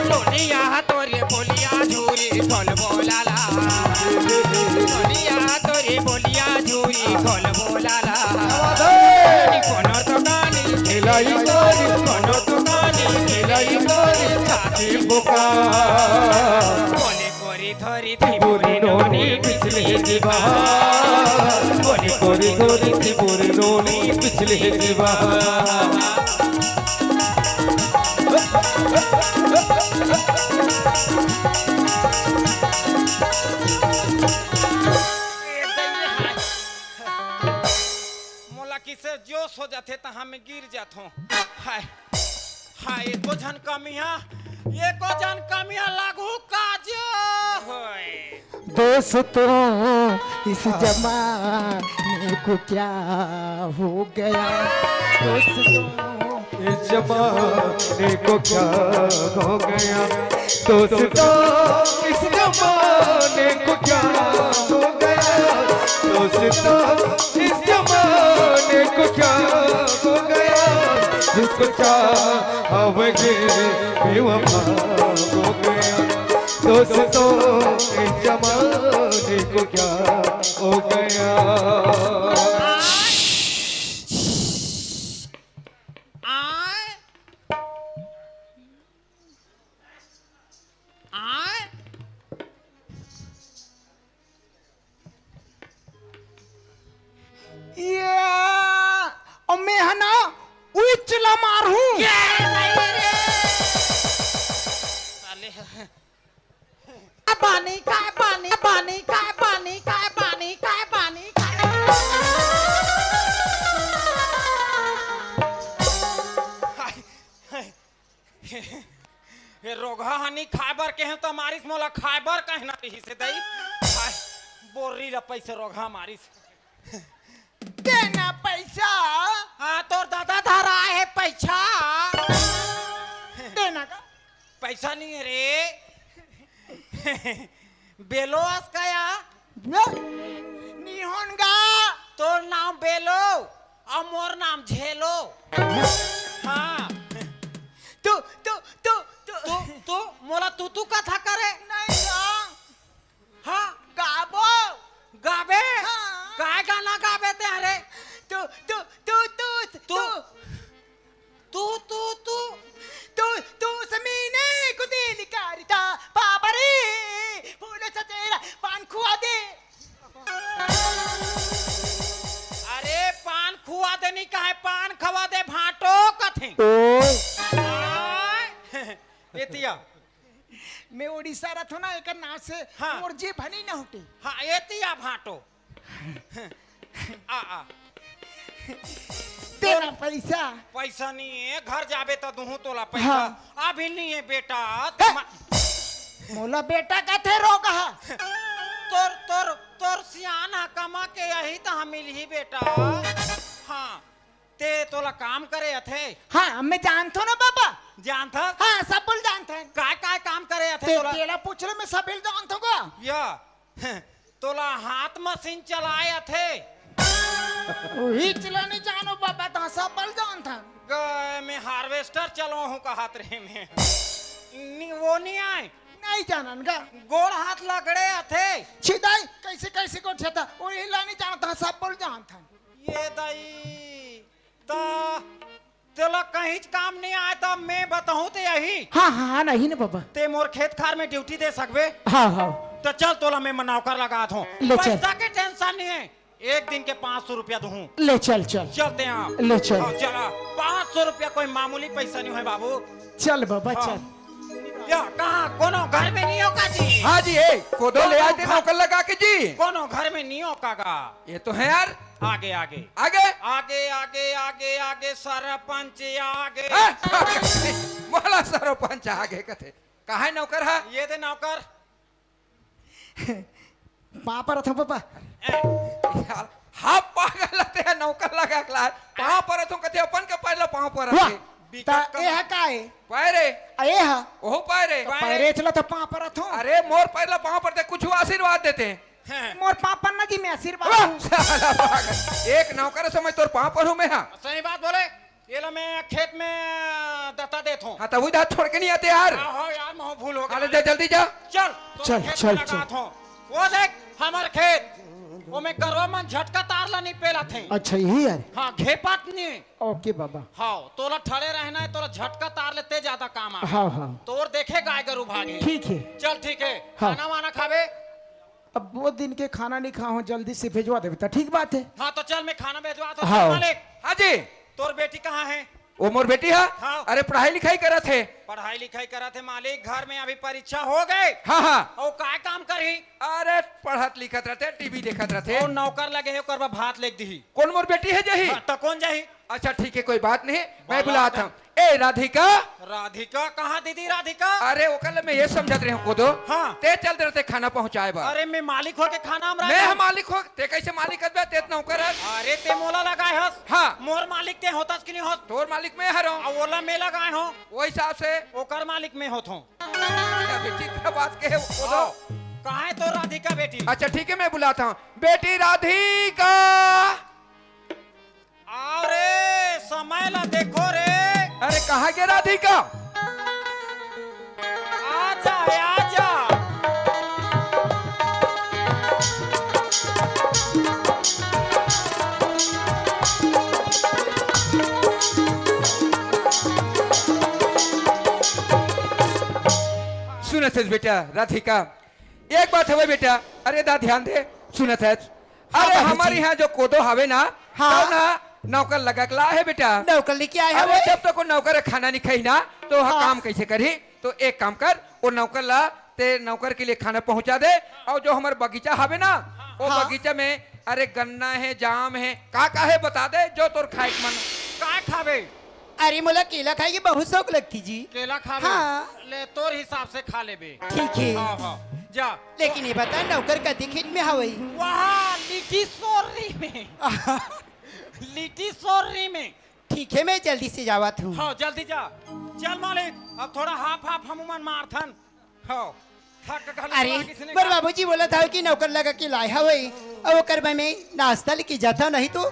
नोनिया तोरे बोलिया झूरी खोल बोला ला। नोनिया तोरे बोलिया झूरी खोल बोला ला। कोनो तो गानी खेलाई तारी, कोनो तो गानी खेलाई तारी, छाती बोका। कोने कोरी धरी थी बुरी नोनी पिछले दीवार, कोने कोरी धरी थी बुरी नोनी पिछले दीवार। जाथे, तहाँ मैं गिर जाथों। हाय, हाय, एको झन कमिया, एको झन कमिया लागू काज होय। दोस्तों, इस जमाने को क्या हो गया? दोस्तों, इस जमाने को क्या हो गया? दोस्तों, इस जमाने को क्या हो गया? दोस्तों, इस जमाने को क्या हो गया? जिसको चाहा वही बेवफा हो गया। दोस्तों, इस जमाने को क्या हो गया? आय, आय। ये, अउ मैं ह ना उच्च ला मारहूं। ये नहीं रे। साले। पानी का पानी, पानी का पानी का पानी का पानी का। हाय, हाय। ये रोगहा हनी खाए बर कहेंव त मारिस, मोला खाए बर कहना रहिस हे दई। हाय, बोरी ल पैसे रोगहा मारिस। देना पैसा। हाँ, तोर दादा धरा हे पैसा। देना का? पैसा नहीं है रे। बेलो अस का या? बे-, निहोन गा। तोर नाम बेलो अउ मोर नाम झेलो। हाँ। तू, तू, तू, तू। तू, तू, मोला तू, तू कथा करे? नहीं गा। हाँ। गाबो। गाबे? हाँ। काय गाना गाबे ते हरे? तू, तू, तू, तू, तू। तू। तू, तू, तू। तू, तू समीने को दिल करता, बाबा रे, फूल सजेरा, पान खुआ दे। अरे, पान खुआ दे नहीं कहे, पान खवा दे, भांटो कथे। ओ। आय। एतिया। मैं उड़ीसा रथो ना, एकर नाव से हाँ। मोर जी भनी न हुटे। हाँ, एतिया भांटो। आ, आ। तेरा पैसा। पैसा नहीं है, घर जाबे त दुहूं तोला पैसा। हाँ। अभी नहीं है बेटा, हे! तमा- मोला बेटा कथे रोगहा। तोर, तोर, तोर सियान हा कमा के यही त हम मिलही बेटा। हाँ, ते तोला काम करे अथे। हाँ, मैं जानथो ना बाबा। जानथस? हाँ, सब बोल जानथन। काय, काय काम करे अथे ते, तोला? तेला पूछ ले, मैं सब बोल जानथो गा। या। तोला हाथ मशीन चलाए अथे? उही चला नहीं जानो बाबा, त सब बल जानथन। गए, मैं हार्वेस्टर चलो हूँ कहत रहे मैं। नि-, वो नहीं आए। नहीं जानन गा। गोड़ हाथ लगड़े अथे। छिदाई, कैसे, कैसे गोड़ छता? उही ला नहीं जानता, सब बल जानथन। ये दई, त तेला कहींच काम नहीं आय, त मैं बताहूं ते यही। हाँ, हाँ, हाँ, नहीं ना बाबा। ते मोर खेत खार में ड्यूटी दे सकबे? हाँ, हाँ। त चल, तोला मैं नौकर लगात हूँ। ले चल। पैसा के टेंशन नहीं है, एक दिन के पाँच सौ रुपया दूहूं। ले चल, चल। चलते हैं आप। ले चल। हाँ, चला। पाँच सौ रुपया कोई मामूली पैसा नहीं है बाबू। चल बाबा, हाँ। चल। या, कहाँ? कोनो घर में नहीं हो का जी? हाँ जी, ए, कोदो ले आते नौकर लगा के जी। कोनो घर में नहीं हो का गा? ये तो है यार। आगे, आगे। आगे? आगे, आगे, आगे, आगे, सरपंच आगे। हाँ? मोला सरपंच आगे कथे। कहाँ है नौकर हा? ये दे नौकर। पाँव परत हूँ, पापा। ए। यार, हाँ, पागल हते, नौकर लगा के ला। पाँव परत हूँ कथे, अपन के पैर ला पाँव परत वाह। हे। ता ए हा का ए? पैर हे। आ, ए हा? ओहो पैर हे। त पैर हे चला त पाँव परत हूँ। अरे, मोर पैर ला पाँव परत हे, कुछ आशीर्वाद देते। हैं। मोर पाँव परना जी, मैं आशीर्वाद वाह, हूँ। साला पागल। एक नौकर समझ तोर पाँव परहूँ मैं, हाँ। सही बात बोले। ये ला मैं खेत में, अ, दत्ता देत हूँ। हाँ, त उही धात छोड़ के नहीं आते यार। हाँ, हो यार, महू भूल हो गे। अरे, जा, जल्दी जा। चल, तो चल, खेत चल, में लगात हूँ। वो देख, हमर खेत, वो में गरवा मन झटका तार ला नहीं पेलत हे। अच्छा, यही यार। हाँ, घेपत नहीं। OK बाबा। हाँ, तोला ठड़े रहना हे, तोला झटका तार ले ते ज्यादा काम आ। हाँ, हाँ। तोर देखे गाय गरू भागे। ठीक हे। चल, ठीक हे। हाँ। खाना वाना खाबे? अब वो दिन के खाना नहीं खाहूँ, जल्दी से भेजवा देबे त ठीक बात हे। हाँ, तो चल, मैं खाना भेजवात हूँ। हाँ। मालिक। हाँ जी। तोर बेटी कहाँ हे? वो मोर बेटी हा? हाँ। अरे, पढ़ाई लिखाई करत हे। पढ़ाई लिखाई करत हे मालिक, घर में अभी परीक्षा हो गे। हाँ, हाँ। अउ काय काम करही? अरे, पढ़त लिखत रथे, TV देखत रथे। अउ नौकर लगे हे, ओकर बर भात लेग दिही। कोन मोर बेटी हे जही? हाँ, त कोन जही? अच्छा ठीक है, कोई बात नहीं, मैं बुलात हूँ। ए राधिका। राधिका कहाँ दीदी, राधिका? अरे ओकर ले मैं ये समझत रहे हूँ कोदो। हाँ। ते चल दे रहे खाना पहुँचाए बर। अरे मैं मालिक होके खाना हम मैं राजा। हम मालिक हो, ते कैसे मालिक हस बे? ते त नौकर हस। अरे ते मोला लगाए हस। हाँ। मोर मालिक ते होतस कि नहीं होस? तोर मालिक मैं हरौं। अब ओला मैं लगाए हूँ। वो हिसाब से। ओकर मालिक मैं होत हूँ। क्या विचित्र बात कहे वो तो। आओ, कहाँ है तो राधिका बेटी? अच्छा ठीक है, मैं बुलाता हूँ। बेटी राधिका। आओ रे, समय ला देखो रे। अरे कहाँ गे राधिका? आजा, आजा। सुनत हस बेटा राधिका, एक बात हवे बेटा, अरे दा ध्यान दे, सुनत हस। हाँ अरे बाबूजी। हमर यहाँ जो कोदो हवे ना, हाँ। तब ना नौकर लगा के ला है बेटा। नौकर लेके आए अरे हवे। जब तक वो नौकर खाना नहीं खाई ना, तो वह हाँ। काम कैसे करी? तो एक काम कर, वो नौकर ला, ते नौकर के लिए खाना पहुँचा दे, और जो हमर बगीचा हवे ना, वो हाँ। बगीचा में अरे गन्ना है, जाम है, का का है बता दे, जो तोर खाए के मन। का खाबे? अरे मोला केला खाए के बहुत शौक लगती जी। केला खाबे? हाँ। ले तोर हिसाब से खा लेबे। ठीक है। हाँ, हाँ, जा। लेकिन ये बता नौकर कती खेत में हवई? वहाँ लिटी सोरी में। लिटी सोरी में। ठीक है, मैं जल्दी से जावत हूँ। हाँ, जल्दी जा। चल मालिक, अब थोड़ा हाफ हाफ हम मन मारथन। हाँ, थक घलो अरे, लागिस ने मोर का। बाबूजी बोलत हवे कि नौकर लगा के लाए हवे, अउ ओकर बर में नाश्ता लेके जाता नहीं तो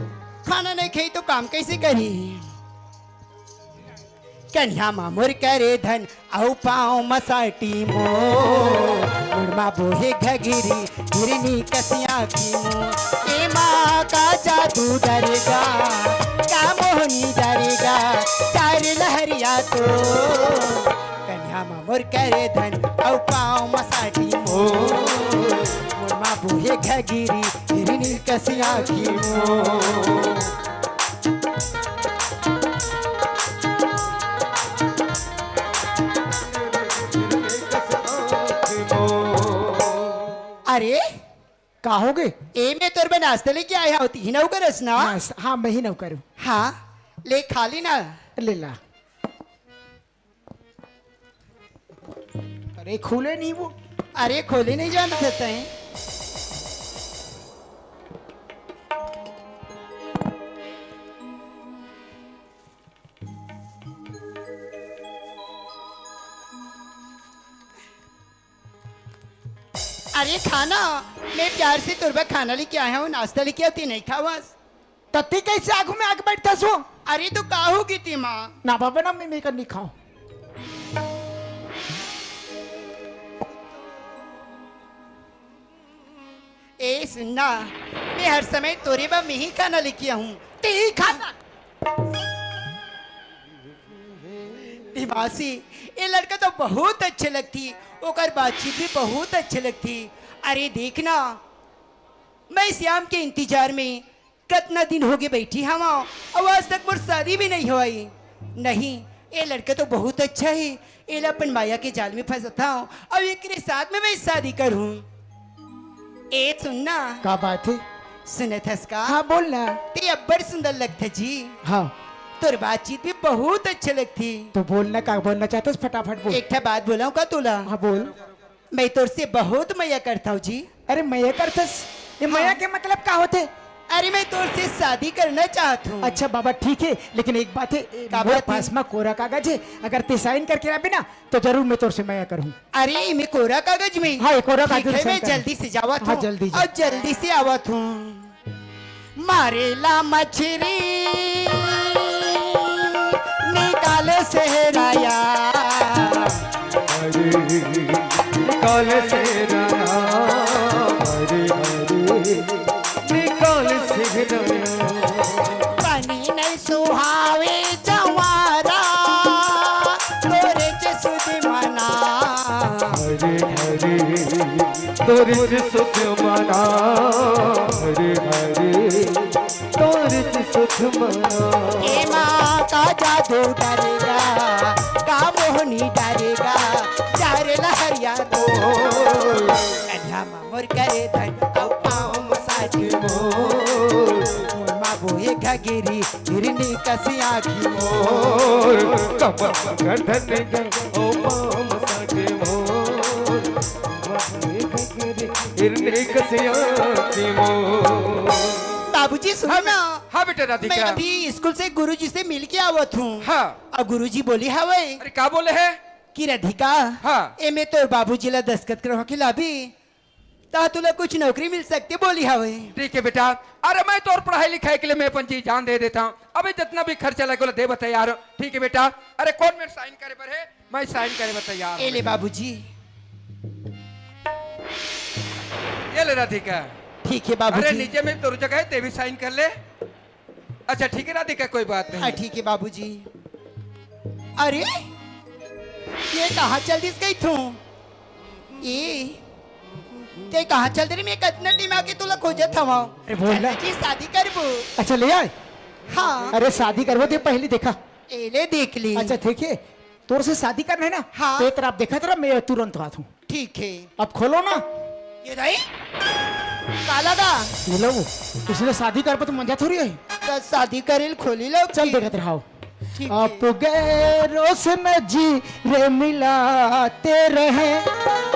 खाना नहीं खाई तो काम कैसे करी? कन्या मा मोर करे धन अउ पाँव मसाटी मोर, मुड़मा बोहे घगिरी हिरनी कसिया की मोर। एमा का जादू डरेगा, का मोहनी डरेगा, चार लहरिया तो कन्या मा मोर करे धन अउ पाँव मसाटी मोर, मोर मा बोहे घगिरी हिरनी कसिया की मोर। अरे का हो गए? ए मैं तोर बर नाश्ता लेके आया होती ही नौकर हस ना? नाश्ता, हाँ, मैं ही नौकर हूँ। हाँ, ले खा ली ना। ले ला। अरे खोले नहीं वो। अरे खोले नहीं जानत हे तैं। अरे खाना, मैं प्यार से तोर बर खाना लेके आया हूँ, नाश्ता लेके आती नहीं खावस। त तैं कैसे आगू में आके बैठथस हो? अरे तो का हो गे ते मा? ना बाबा ना, मैं, मैं कर नहीं खाऊं। ए सुन ना, मैं हर समय तोरे बर मैं ही खाना लेके आहूं, तैं ही खाना। दिमासी, ये लड़का तो बहुत अच्छे लगती, ओकर बातचीत भी बहुत अच्छे लगती। अरे देख ना, मैं श्याम के इंतजार में कतना दिन होगे बइठी हवं, अउ आज तक मोर शादी भी नहीं होय। नहीं, ए लड़का तो बहुत अच्छा हे, एला अपन माया के जाल में फंसाथंव, अउ एकरे साथ में मैं शादी करहूं। ए सुन ना। का बात हे? सुनत हस का? हाँ, बोल ना। तैं अब्बड़ सुंदर लगथे जी। हाँ। तोर बातचीत भी बहुत अच्छा लगथे। तो बोल ना, का बोलना चाहथस, फटाफट बोल। एक ठा बात बोलंव का तोला? हाँ, बोल। मैं तोर से बहुत मया करथंव जी। अरे मया करथस? ये हाँ। मया के मतलब का होथे? अरे मैं तोर से शादी करना चाहत हूँ। अच्छा बाबा ठीक हे, लेकिन एक बात हे, का मोर बात हे? पास में कोरा कागज हे, अगर तैं sign करके लाबे ना तो जरूर मैं तोर से मया करहूँ। अरे मैं कोरा कागज में? हाँ, ये कोरा ठीक कागज में हे, मैं sign कर। जल्दी से जावत हूँ। हाँ, जल्दी जा। अउ जल्दी से आवत हूँ। मारेला मछरी निकाले सेहराया। अरे निकाले सेहराया, अरे अरे निकाले सेहराया। पानी नहीं सुहावे जवारा, तोरे चे सुध मना। हरे हरे तोरे चे सुध मना, हरे हरे तोरे चे सुध मना। एमा का जादू डारेगा, का मोहनी डारेगा, चार लहरिया तो। कन्या मा मोर करे धन, अउ पाँव मसाटी मोर। मोर मा बोहे घगिरी, हिरनी कस आँखी मोर, कमर गर्दन के, ओ पाम साटे मोर, हिरनी कस आँखी मोर। बाबूजी, सुनो हाँ बे-, ना। हाँ बेटा राधिका। मैं अभी स्कूल से गुरुजी से मिल के आवत हूँ। हाँ। अउ गुरुजी बोले हवय अरे, का बोले हे? कि राधिका, हाँ। एमे तोर बाबूजी ला दस्तखत करवा के लाबे, त तुला कुछ नौकरी मिल सकथे बोले हवय। ठीक हे बेटा, अरे मैं तोर पढ़ाई लिखाई के लिए मैं अपन जी जान दे देथंव, अभी जितना भी खर्चा लगे ओला दे बर तैयार हंव। ठीक हे बेटा, अरे कोन मेर sign करे बर हे? मैं sign करे बर तैयार हंव। ए ले बाबूजी। ये ले राधिका। ठीक हे बाबूजी। अरे नीचे में तोर जगह हे, तें भी sign कर ले। अच्छा ठीक हे राधिका, कोई बात नहीं। हाँ, ठीक हे बाबूजी। अरे, ये कहाँ चल दिस कहिथंव? ए, तें कहाँ चल दे रे? मैं कतना time आके तोला खोजत हवंव। अरे बोल ना। जी, शादी करबो। अच्छा ले आए। हाँ। अरे शादी करबो तें पहली देखा। ए ले देख ले। अच्छा ठीक हे, तोर से शादी करना हे ना? हाँ। तें ए तरफ देखा तेरा, मैं तुरंत आत हंव। ठीक हे। अब खोलो ना। ये दाई, काला दा। ये लो, तुझे शादी करबो त मंजा थोड़ी हे। त शादी करे ल खोली लो चल कि? देखत रहा। ठीक हे। आप गैरों से नजरे मिलाते रहे।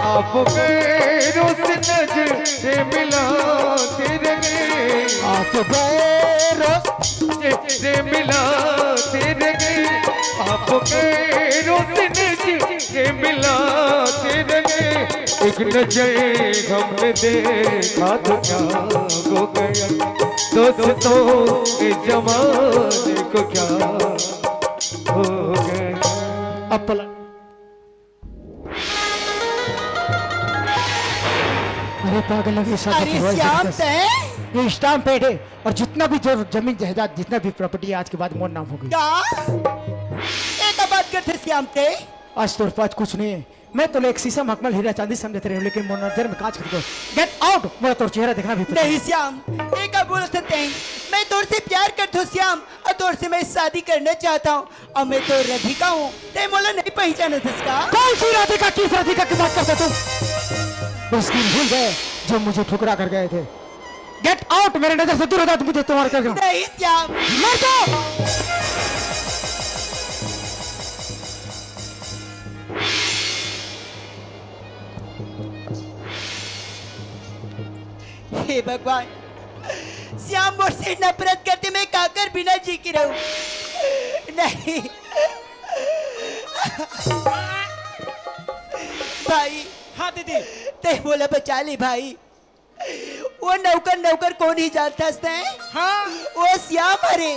आप गैरों से नजरे मिलाते रहे। आप गैरों से मिलाते रहे। आप गैरों से नजरे मिलाते रहे। एक नजर हमने देखा तो क्या हो गया, दोस्तों, इस जमाने को क्या हो गया। अब पलट। अरे पागल, ये शादी अरे करवाई श्याम, जबरदस्त। तें? ये stamp pad है और जितना भी जो जमीन जायदाद, जितना भी property है, आज के बाद मोर नाम हो गई। का? ए का बात करथे श्याम तें? आज तोर पास कुछ नहीं है। मैं तोला एक शीशा मखमल हीरा चांदी समझत रहेंव, लेकिन मोर नजर में कांच खरीदो। Get out! मोला तोर चेहरा देखना भी पसंद नहीं। श्याम, ए का बोलत हस तें? मैं तोर से प्यार करथंव श्याम, अउ तोर से मैं शादी करना चाहत हंव। अउ मैं तो राधिका हंव, तें मोला नहीं पहचानत हस का? कौन सी राधिका, किस राधिका की बात करते तुम? वो स्कीम भूल गए जो मुझे ठुकरा कर गए थे। Get out! मेरे नजर से दूर हो जा, मुझे तुम्हारे कर नहीं श्याम। मर जाओ। हे भगवान, श्याम मोर से नफरत करथे, मैं काकर बिना जी के रहूं? नहीं। भाई। हाँ दीदी। तें मोला बचा ले भाई। वो नौकर, नौकर कोन हे जानथस तें? हाँ। वो श्याम हरे,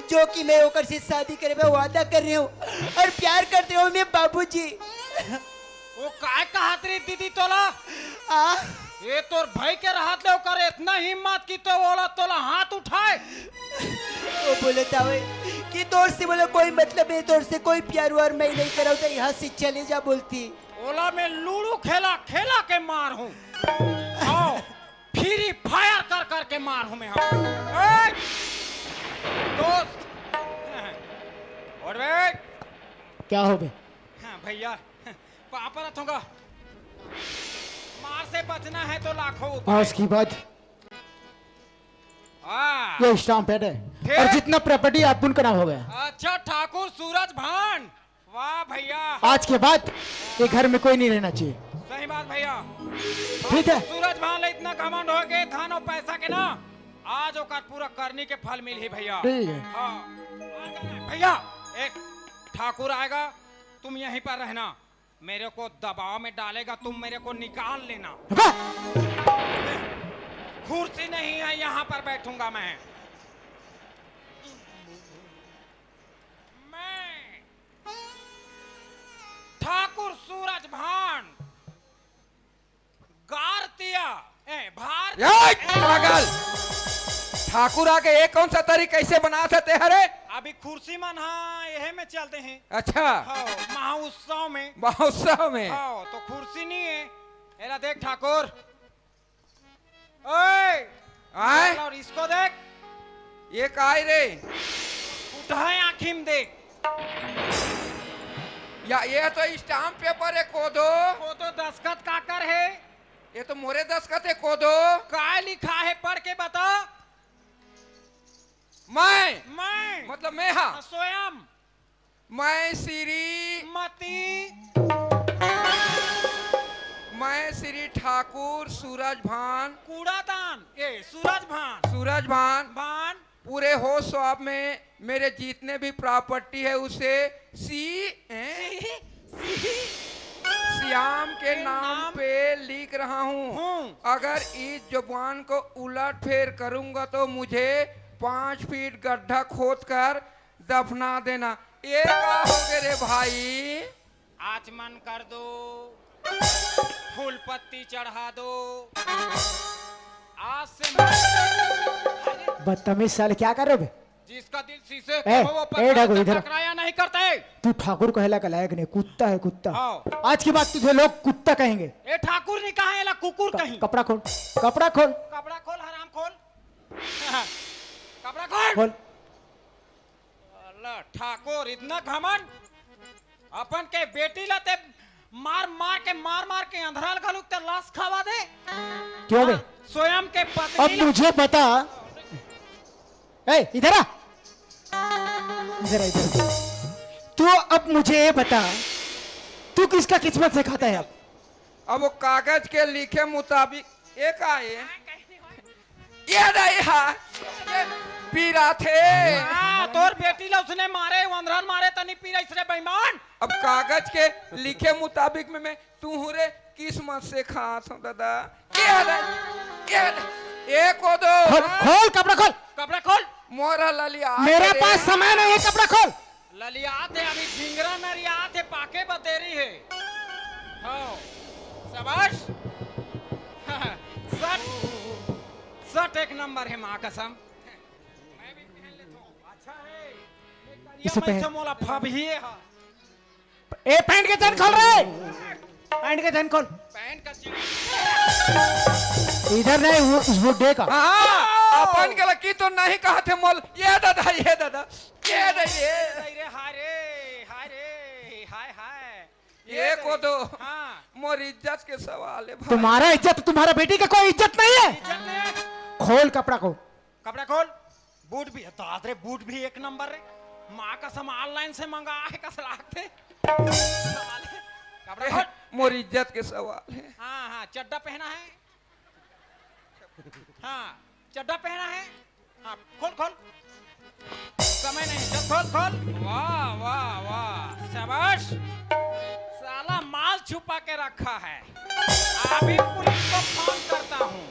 जो कि मैं ओकर से शादी करे बर वादा करे रहेंव अउ प्यार करत रहेंव मैं बाबूजी। वो काय कहत रही दीदी तोला? आ? ये तोर भाई के रहत ले ओकर इतना हिम्मत कि तो ओला तोला हाथ उठाए। वो बोलत हवे कि तोर से मोला कोई मतलब नहीं, तोर से कोई प्यार व्यार मैं नहीं करंव, तें यहाँ से चले जा बोलथे। ओला मैं लूडो खेला खेला के मारहूं। हाँ, free fire कर कर के मारहूं मैं। हाँ। ए, दोस्त। उठ बे। क्या हो बे? हाँ, भैया, पाँव परत हंव गा। मार से बचना है तो लाखों उपाय। आज के बाद हाँ। ये stamp pad है। फिर? और जितना property आप उनका नाम हो गया। अच्छा, ठाकुर सूरज भान, वाह भैया। आज के बाद ये घर में कोई नहीं रहना चाहिए। सही बात भैया। ठीक है। सूरज भान ले इतना घमंड हो गए धन अउ पैसा के ना, आज ओकर पूरा करनी के फल मिलही भैया। ठीक है। हाँ। आ जाना भैया, एक ठाकुर आएगा, तुम यहीं पर रहना। मेरे को दबाव में डालेगा, तुम मेरे को निकाल लेना। अबे! कुर्सी नहीं है, यहाँ पर बैठूंगा मैं। मैं ठाकुर सूरज भान, गारतिया, ए, भारत ए, पागल! ठाकुर आके ये कौन सा तरी कैसे बना सकते हैं रे? अभी कुर्सी मन, हाँ, यही में चलते हैं। अच्छा। हाँ, महोत्सव में। महोत्सव में। हाँ, तो कुर्सी नहीं है। एला देख ठाकुर। ओए! आए? और इसको देख। ये काय रे? उठाए आँखी में देख। या, ये तो stamp paper है, कोदो। कोदो दस्खत काकर है? ये तो मोरे दस्खत है, कोदो। काय लिखा है, पढ़ के बता। मैं, मैं। मतलब मैं हा। हाँ, स्वयं। मैं श्री मती। मैं श्री ठाकुर सूरज भान। कूड़ादान, ए, सूरज भान। सूरज भान। भान। पूरे होश स्वाब में मेरे जितने भी प्रॉपर्टी है, उसे सी, हैं? सी, सी। श्याम के के नाम नाम पे लिख रहा हूँ। हूँ। अगर इस जुबान को उलट फेर करूंगा तो मुझे पाँच फीट गड्ढा खोद कर दफना देना। ये का हो गए रे भाई? आचमन कर दो, फूल पत्ती चढ़ा दो। आज से मैं बदतमीज साले, क्या कर रहे हो बे? जिसका दिल शीशे का ए, हो, वो ए, पत्थर ढाकू, से इधर। टकराया नहीं करते। तू ठाकुर कहला के लायक नहीं, कुत्ता है, कुत्ता। हाँ। आज के बाद तुझे लोग कुत्ता कहेंगे। ए, ठाकुर नहीं कहा, एला कुकुर क-, कहीं। कपड़ा खोल, कपड़ा खोल। कपड़ा खोल, हराम खोल। कपड़ा खोल। खोल। अल्लाह, ठाकुर, इतना घमंड। अपन के बेटी ला ते मार मार के, मार मार के अंधराल घलुक ते लाश खावा दे। क्यों बे? हाँ, स्वयं के पत्नी अब ला मुझे बता, ए, इधर आ, इधर आ, इधर आ। तू अब मुझे ये बता, तू किसका किस्मत से खाता है अब? अब वो कागज के लिखे मुताबिक एक आए। ये रही हा, ये पीरा थे। हाँ, तोर बेटी ला उसने मारे, वंदरन मारे, तनी पीरा इसरे बेईमान। अब कागज के लिखे मुताबिक में मैं तू हूँ रे, किस्मत से खात हूँ दादा। ये रही, ये रही, एक हो दो। खोल, खोल, कपड़ा खोल। कपड़ा खोल। मोरा ललिया मेरे रे। पास समय नहीं है, कपड़ा खोल। ललियात हे, अभी झिंगरा नरियात हे, पाके बर देरी हे। हाँ, शाबाश। शर्ट, शर्ट एक नंबर हे, माँ कसम। मैं भी पहन लेता हूँ। अच्छा हे, ये करिया इसे पहन। वैसे मोला फबही हे। ए, पैंट के चैन खोल रे, पैंट के चैन खोल। पैंट का चैन। इधर नहीं, वो, उस बुड्ढे का। हाँ, अपन के लकी तो नहीं कहा थे मोल। ये दादा, ये दादा, ये दादा, ये। नहीं रे, हाय रे, हाय रे, हाय, हाय। ये ये को तो हाँ। मोर इज्जत के सवाल है भाई। तुम्हारा इज्जत, तुम्हारा बेटी का कोई इज्जत नहीं है। इज्जत नहीं है। खोल कपड़ा को। कपड़ा खोल। बूट भी, दाद रे, बूट भी एक नंबर रे। माँ कसम, ऑनलाइन से मंगा हे, कस लागथे। कपड़ा खोल। मोर इज्जत के सवाल है। हाँ, हाँ, चड्डा पहना है। हाँ, चड्डा पहना है। हाँ, खोल, खोल। समय नहीं, चल, खोल, खोल। वाह, वाह, वाह, शाबाश। साला माल छुपा के रखा है। अभी पुलिस को फोन करता हूँ।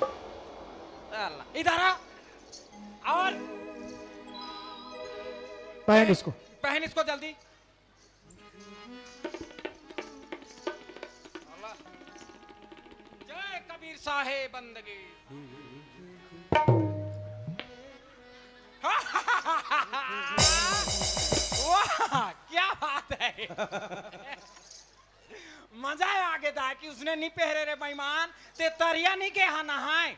साला, इधर आ। और पहन इसको। पहन इसको जल्दी। जय कबीर साहेब बंदगी। वाह, क्या बात है। मजा आ गे दाई कि उसने नी पहरे रे बेईमान, ते तरिया नी गे हा नहाए।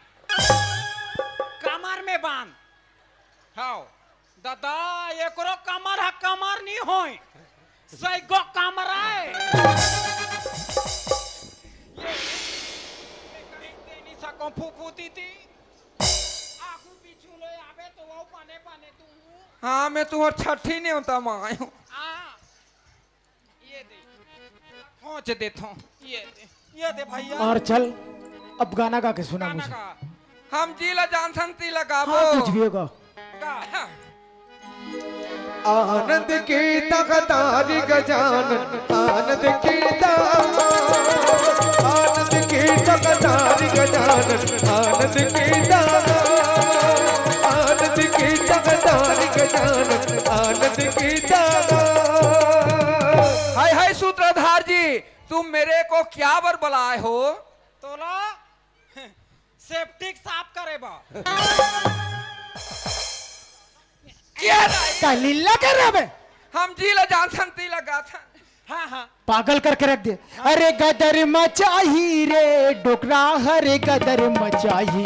कमर में बांध। हाव। दादा, एकरो कमर ह कमर नी होय। सैगो कमर आय। ये, ये कहीं तेनी सको फूफू दीदी। आगू पीछू ले आबे तो वो पाने पाने तू। हाँ, मैं तुहर छठी नेवता मांगायो। हाँ। ये दे। खोंच देथों। ये दे। ये दे भैया। और चल, अब गाना गा के सुना गाना मुझे। गा। हम जी ला जानथन ती ला गाबो। हाँ, कुछ भी होगा। गा। हाँ। आनंद की तकदारी गजानन, आनंद की दा-, आनंद की तकदारी गजानन, आनंद की दा-, आनंद की तकदारी गजानन, आनंद की दा-। हाय, हाय, सूत्रधार जी, तुम मेरे को क्या बर बुलाए हो? तोला सेप्टिक साफ करे बा। क्या रे? का लीला कर रहा बे? हम जी ला जानथन, ती ला गाथन। हाँ, हाँ। पागल करके रख दे। अरे गदर मचाही रे डोकरा, हरे गदर मचाही।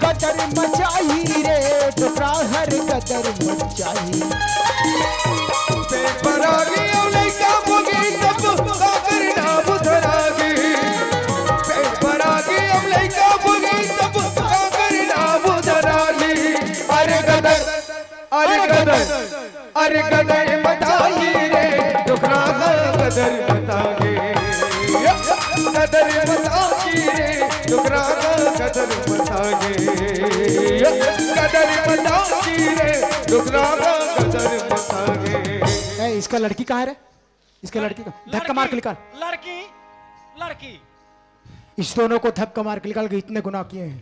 गदर मचाही रे डोकरा, हरे गदर मचाही। पेट भरागी अब लइका बोगी तब काकर ना बुधरागी। पेट भरागी अब लइका बोगी तब काकर ना बुधरागी। अरे गदर अरे कदर बताही रे, डोकरा ला कदर बताही। कदर बताही रे, डोकरा ला कदर बताही। कदर बताही रे, डोकरा ला कदर बताही। ए, इसका लड़की कहाँ है रे? इसका लड़की का धक्का मार के निकाल। लड़की, लड़की। इस दोनों को धक्का मार के निकाल के इतने गुनाह किए हैं।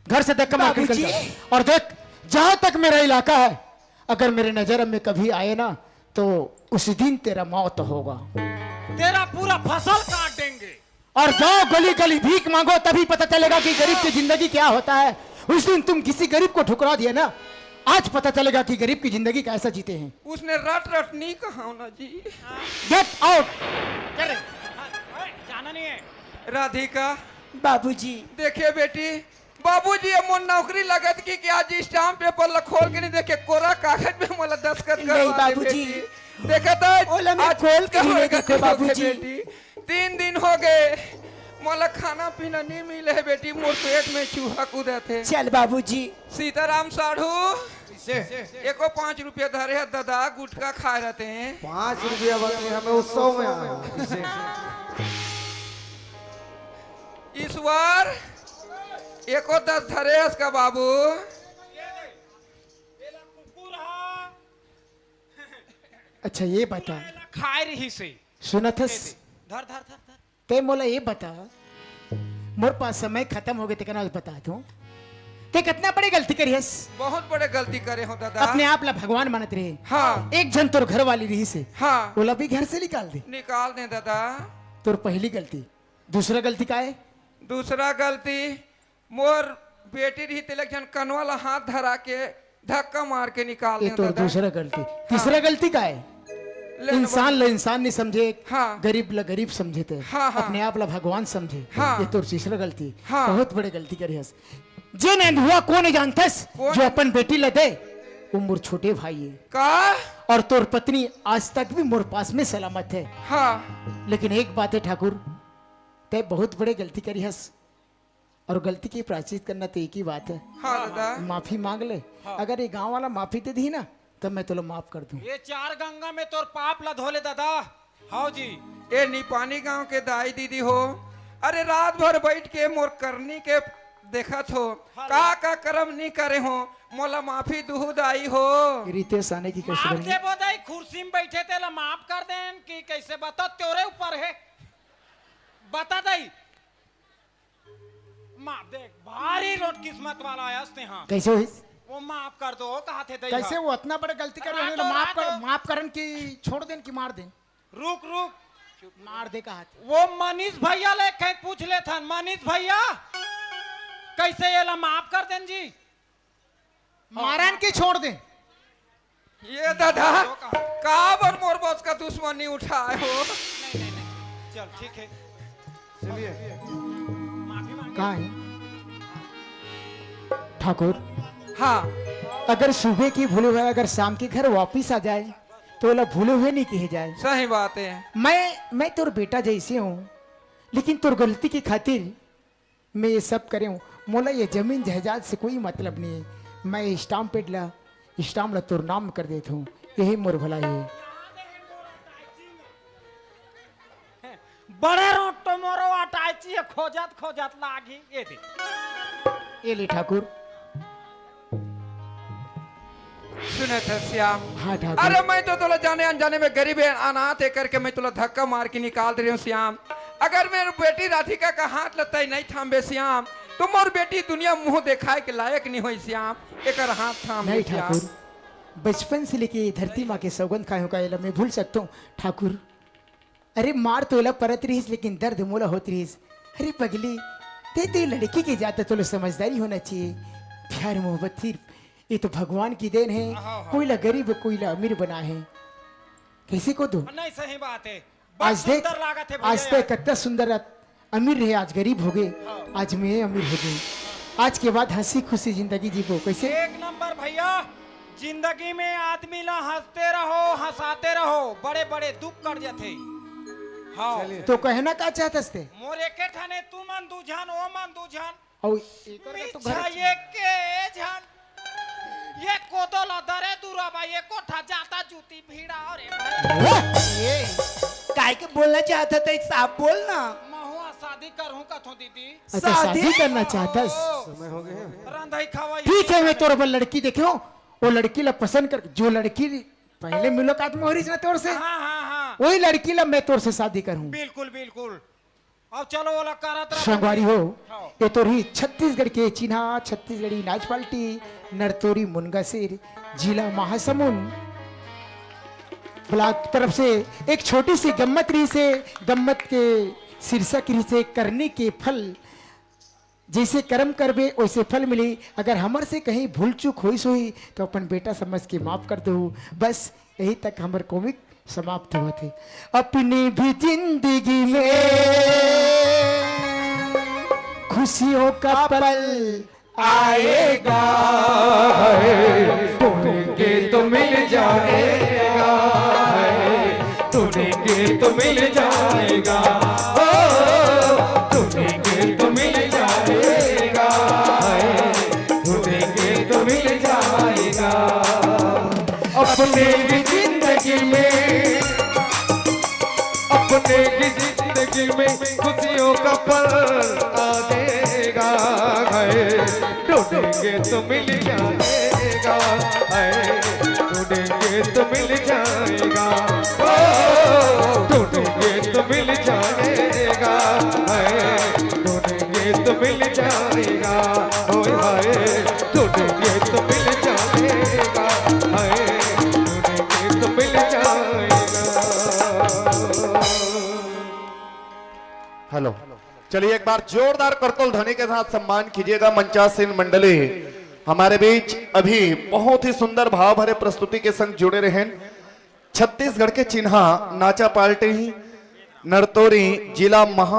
घर से धक्का मार के निकल बाबूजी। जाओ। और देख, जहां तक मेरा इलाका है, अगर मेरे नजर में कभी आए ना, तो उस दिन तेरा मौत होगा। तेरा पूरा फसल काट देंगे। और जाओ गली गली भीख मांगो, तभी पता चलेगा कि गरीब की जिंदगी क्या होता है। उस दिन तुम किसी गरीब को ठुकरा दिए ना, आज पता चलेगा कि गरीब की जिंदगी कैसा जीते हैं। उसने रट रट नहीं कहा ना जी। Get out. जाना नहीं है। राधिका। बाबूजी। देखे बेटी, बाबूजी, ये मोर नौकरी लगत कि, कि आज स्टाम्प पेपर ला खोल के नहीं देखे, कोरा कागज में मोला दस्तखत नहीं, करवा दे बाबूजी। बेटी। देखत है, ओला मैं आज खोल के का नहीं होगे देखो, बाबूजी। बेटी? तीन दिन हो गए, मोला खाना पीना नहीं मिले है बेटी, मोर पेट में चूहा कूदत है। चल बाबूजी। सीताराम साढ़ू, एको पाँच रुपया धरे है दादा, गुटखा खाए रहते हैं। पाँच रुपया बात नहीं, हमें उत्सव में आया। ईश्वर, एको दस धरे हस का बाबू? अच्छा, ये बता। खाए रही से। सुनत हस? धर, धर, धर, धर। ते मोला ये बता, मोर पास समय खत्म हो गए, तेकना बता तू। ते कितना बड़े गलती करी हस? बहुत बड़े गलती करे हो दादा। अपने आप ला भगवान मानत रहे। हाँ। एक झन तोर घर वाली रही से। हाँ। ओला भी घर से निकाल दे। निकाल दे दादा। तोर पहली गलती। दूसरा गलती का है? दूसरा गलती, मोर बेटी रही, तेला एक झन कनवा ला हाथ धरा के धक्का मार के निकाल ये देव तोर दादा। दूसरा गलती। हाँ। तीसरा गलती का है? ले न इंसान बाबू। ला इंसान नहीं समझे, हाँ। गरीब ला गरीब समझे ते, हाँ, हाँ। अपने आप ला भगवान समझे। हाँ। ये तोर तीसरा गलती। हाँ। बहुत बड़े गलती करी हस। जे नेंदुआ को नहीं जानतस, कौन? जो अपन बेटी ला दे, वो मोर छोटे भाई है। का? और तोर पत्नी आज तक भी मोर पास में सलामत है। हाँ। लेकिन एक बात है ठाकुर, ते बहुत बड़े गलती करी हस। और गलती के प्रायश्चित करना तो एक ही बात है। हाँ दादा। माफी मांग ले। हाँ। अगर ये गांव वाला माफी दे दी ना, तब मैं तोला माफ कर दूं। ये चार गंगा में तोर पाप ला धो ले दादा। हाँ जी। ए निपानी गांव के दाई दीदी हो, अरे रात भर बैठ के मोर करनी के देखत हो, हाँ। का का कर्म नहीं करे हो, मोला माफी दुहू दाई हो। रितेश आने की कोशिश माफ करेंगे। दे बो दाई, कुर्सी में बैठे तेला माफ कर देन कि कैसे बता, तेरे ऊपर है। बता दाई। माफ देख, भारी रोट किस्मत वाला आयस ते हाँ। कैसे होइस? वो माफ कर दो, कहा थे दई कैसे हाँ। वो इतना बड़ा गलती करे, हाँ, उन्हें तो माफ कर, माफ करन की छोड़ देन की मार देन? रुक, रुक। मार दे कहा थे। वो मनीष भैया ले कहीं पूछ ले थन, मनीष भैया, कैसे ये ला माफ कर देन जी? मारन की छोड़ देन। ये दादा, का बर मोर बस का दुश्मनी उठाए हो? नहीं, नहीं, नहीं। चल, ठीक है। चलिए। माफी मांगे। कहाँ है? ठाकुर, हाँ। अगर सुबह की भूले हुए अगर शाम के घर वापिस आ जाए, तो ओला भूले हुए नहीं कहे जाए। सही बात है। मैं, मैं तोर बेटा जैसे हूँ, लेकिन तोर गलती की खातिर मैं ये सब करे हूँ, मोला ये जमीन जायदाद से कोई मतलब नहीं है। मैं ये स्टाम्प पेड ला, स्टाम्प ला तोर नाम कर देत हूँ, यही मोर भलाई है। बड़े रोट तो मोरो अटैची है, खोजत खोजत लागी। ये दे। ये ले ठाकुर। सुने थे श्याम। हाँ ठाकुर। अरे मैं तो तोला जाने अनजाने में गरीब है, अनाथ है करके मैं तोला धक्का मार के निकाल दे रही हूँ श्याम। अगर मेरी बेटी राधिका का हाथ ला तय नहीं थामबे श्याम, तो मोर बेटी दुनिया मुंह दिखाए के लायक नहीं होई श्याम। एकर हाथ थाम नहीं ले श्याम। ठाकुर, बचपन से लेके ये धरती माँ के सौगंध खाए हूँ का, एला मैं भूल सकता हूँ ठाकुर? अरे मार तो एला परत रहिस, लेकिन दर्द मोला होत रहिस। अरे पगली, ते तो लड़की के जात, तोला समझदारी होना चाहिए। प्यार मोहब्बत फिर ये तो भगवान की देन है। हाँ, हाँ। कोई ला गरीब, कोई ला अमीर बना है। कैसे को दो? नहीं, सही बात है। आज बहुत देख, सुंदर लागत है आज भैया। ते कितना सुंदर, अमीर रहे, आज गरीब हो गए, हाँ। आज मैं अमीर हो गए। आज के बाद हंसी खुशी जिंदगी जीबो। कैसे? एक नंबर भैया, जिंदगी में आदमी ला हंसते रहो, हंसाते रहो, बड़े बड़े दुख कट जाते। हाँ। चलिए। तो कहना का चाहत हस ते? मोर एके ठन हे, तू मन दू झन, ओ मन दू झन। अउ एकर का तो इच्छा घर एके झन। ये कोदो ला दरे दूरा मा, ये कोठा जाता जूती भीड़ा। अरे भाई, ए, काय के बोलना चाहत हस, साफ बोल ना। महुआ शादी करहूं कथों दीदी। अच्छा, शादी? शादी करना चाहत हस? ओ, समय हो गया। रंधई खवई। ठीक है, मैं तोर बर लड़की देखे हूँ, वो लड़की ला पसंद कर, जो लड़की पहले मुलाकात में हो रही ना तोर से, हाँ, हाँ, हाँ। वही लड़की ला मैं तोर से शादी करहूँ। बिल्कुल, बिल्कुल। अब चलो, ओला करत रह। संगवारी हो, हाँ। ये तोर ही छत्तीसगढ़ के चिन्हा, छत्तीसगढ़ी नाच पार्टी, नरतोरी मुनगासिर, जिला महासमुंद, ब्लॉक तरफ से एक छोटी सी गम्मत रहिसे, गम्मत के शीर्षक रहिसे करनी के फल। जैसे कर्म करबे, वैसे फल मिली। अगर हमर से कहीं भूल चूक होइस होही, तो अपन बेटा समझ के माफ कर दो। बस यही तक हमर कॉमिक समाप्त होवत हे। अपनी भी जिंदगी में खुशियों का पल आएगा। ढूंढेंगे तो मिल जाएगा, ढूंढेंगे तो मिल जाएगा, ओ, ढूंढेंगे तो मिल जाएगा, ढूंढेंगे तो मिल जाएगा। अपनी भी जिंदगी में, अपनी भी जिंदगी में खुशियों का पल आ जाएगा। ढूंढेंगे तो मिल जाएगा, हाय, ढूंढेंगे तो मिल जाएगा, ओ, ढूंढेंगे तो मिल जाएगा, हाय, ढूंढेंगे तो मिल जाएगा, ओए हाय, ढूंढेंगे तो मिल जाएगा, हाय, ढूंढेंगे तो मिल जाएगा। हेलो, चलिए एक बार जोरदार करतल ध्वनि के साथ सम्मान कीजिएगा मंचासीन मंडली। हमारे बीच अभी बहुत ही सुंदर भाव भरे प्रस्तुति के संग जुड़े रहे छत्तीसगढ़ के चिन्हा नाचा पार्टी नरतोरी जिला महा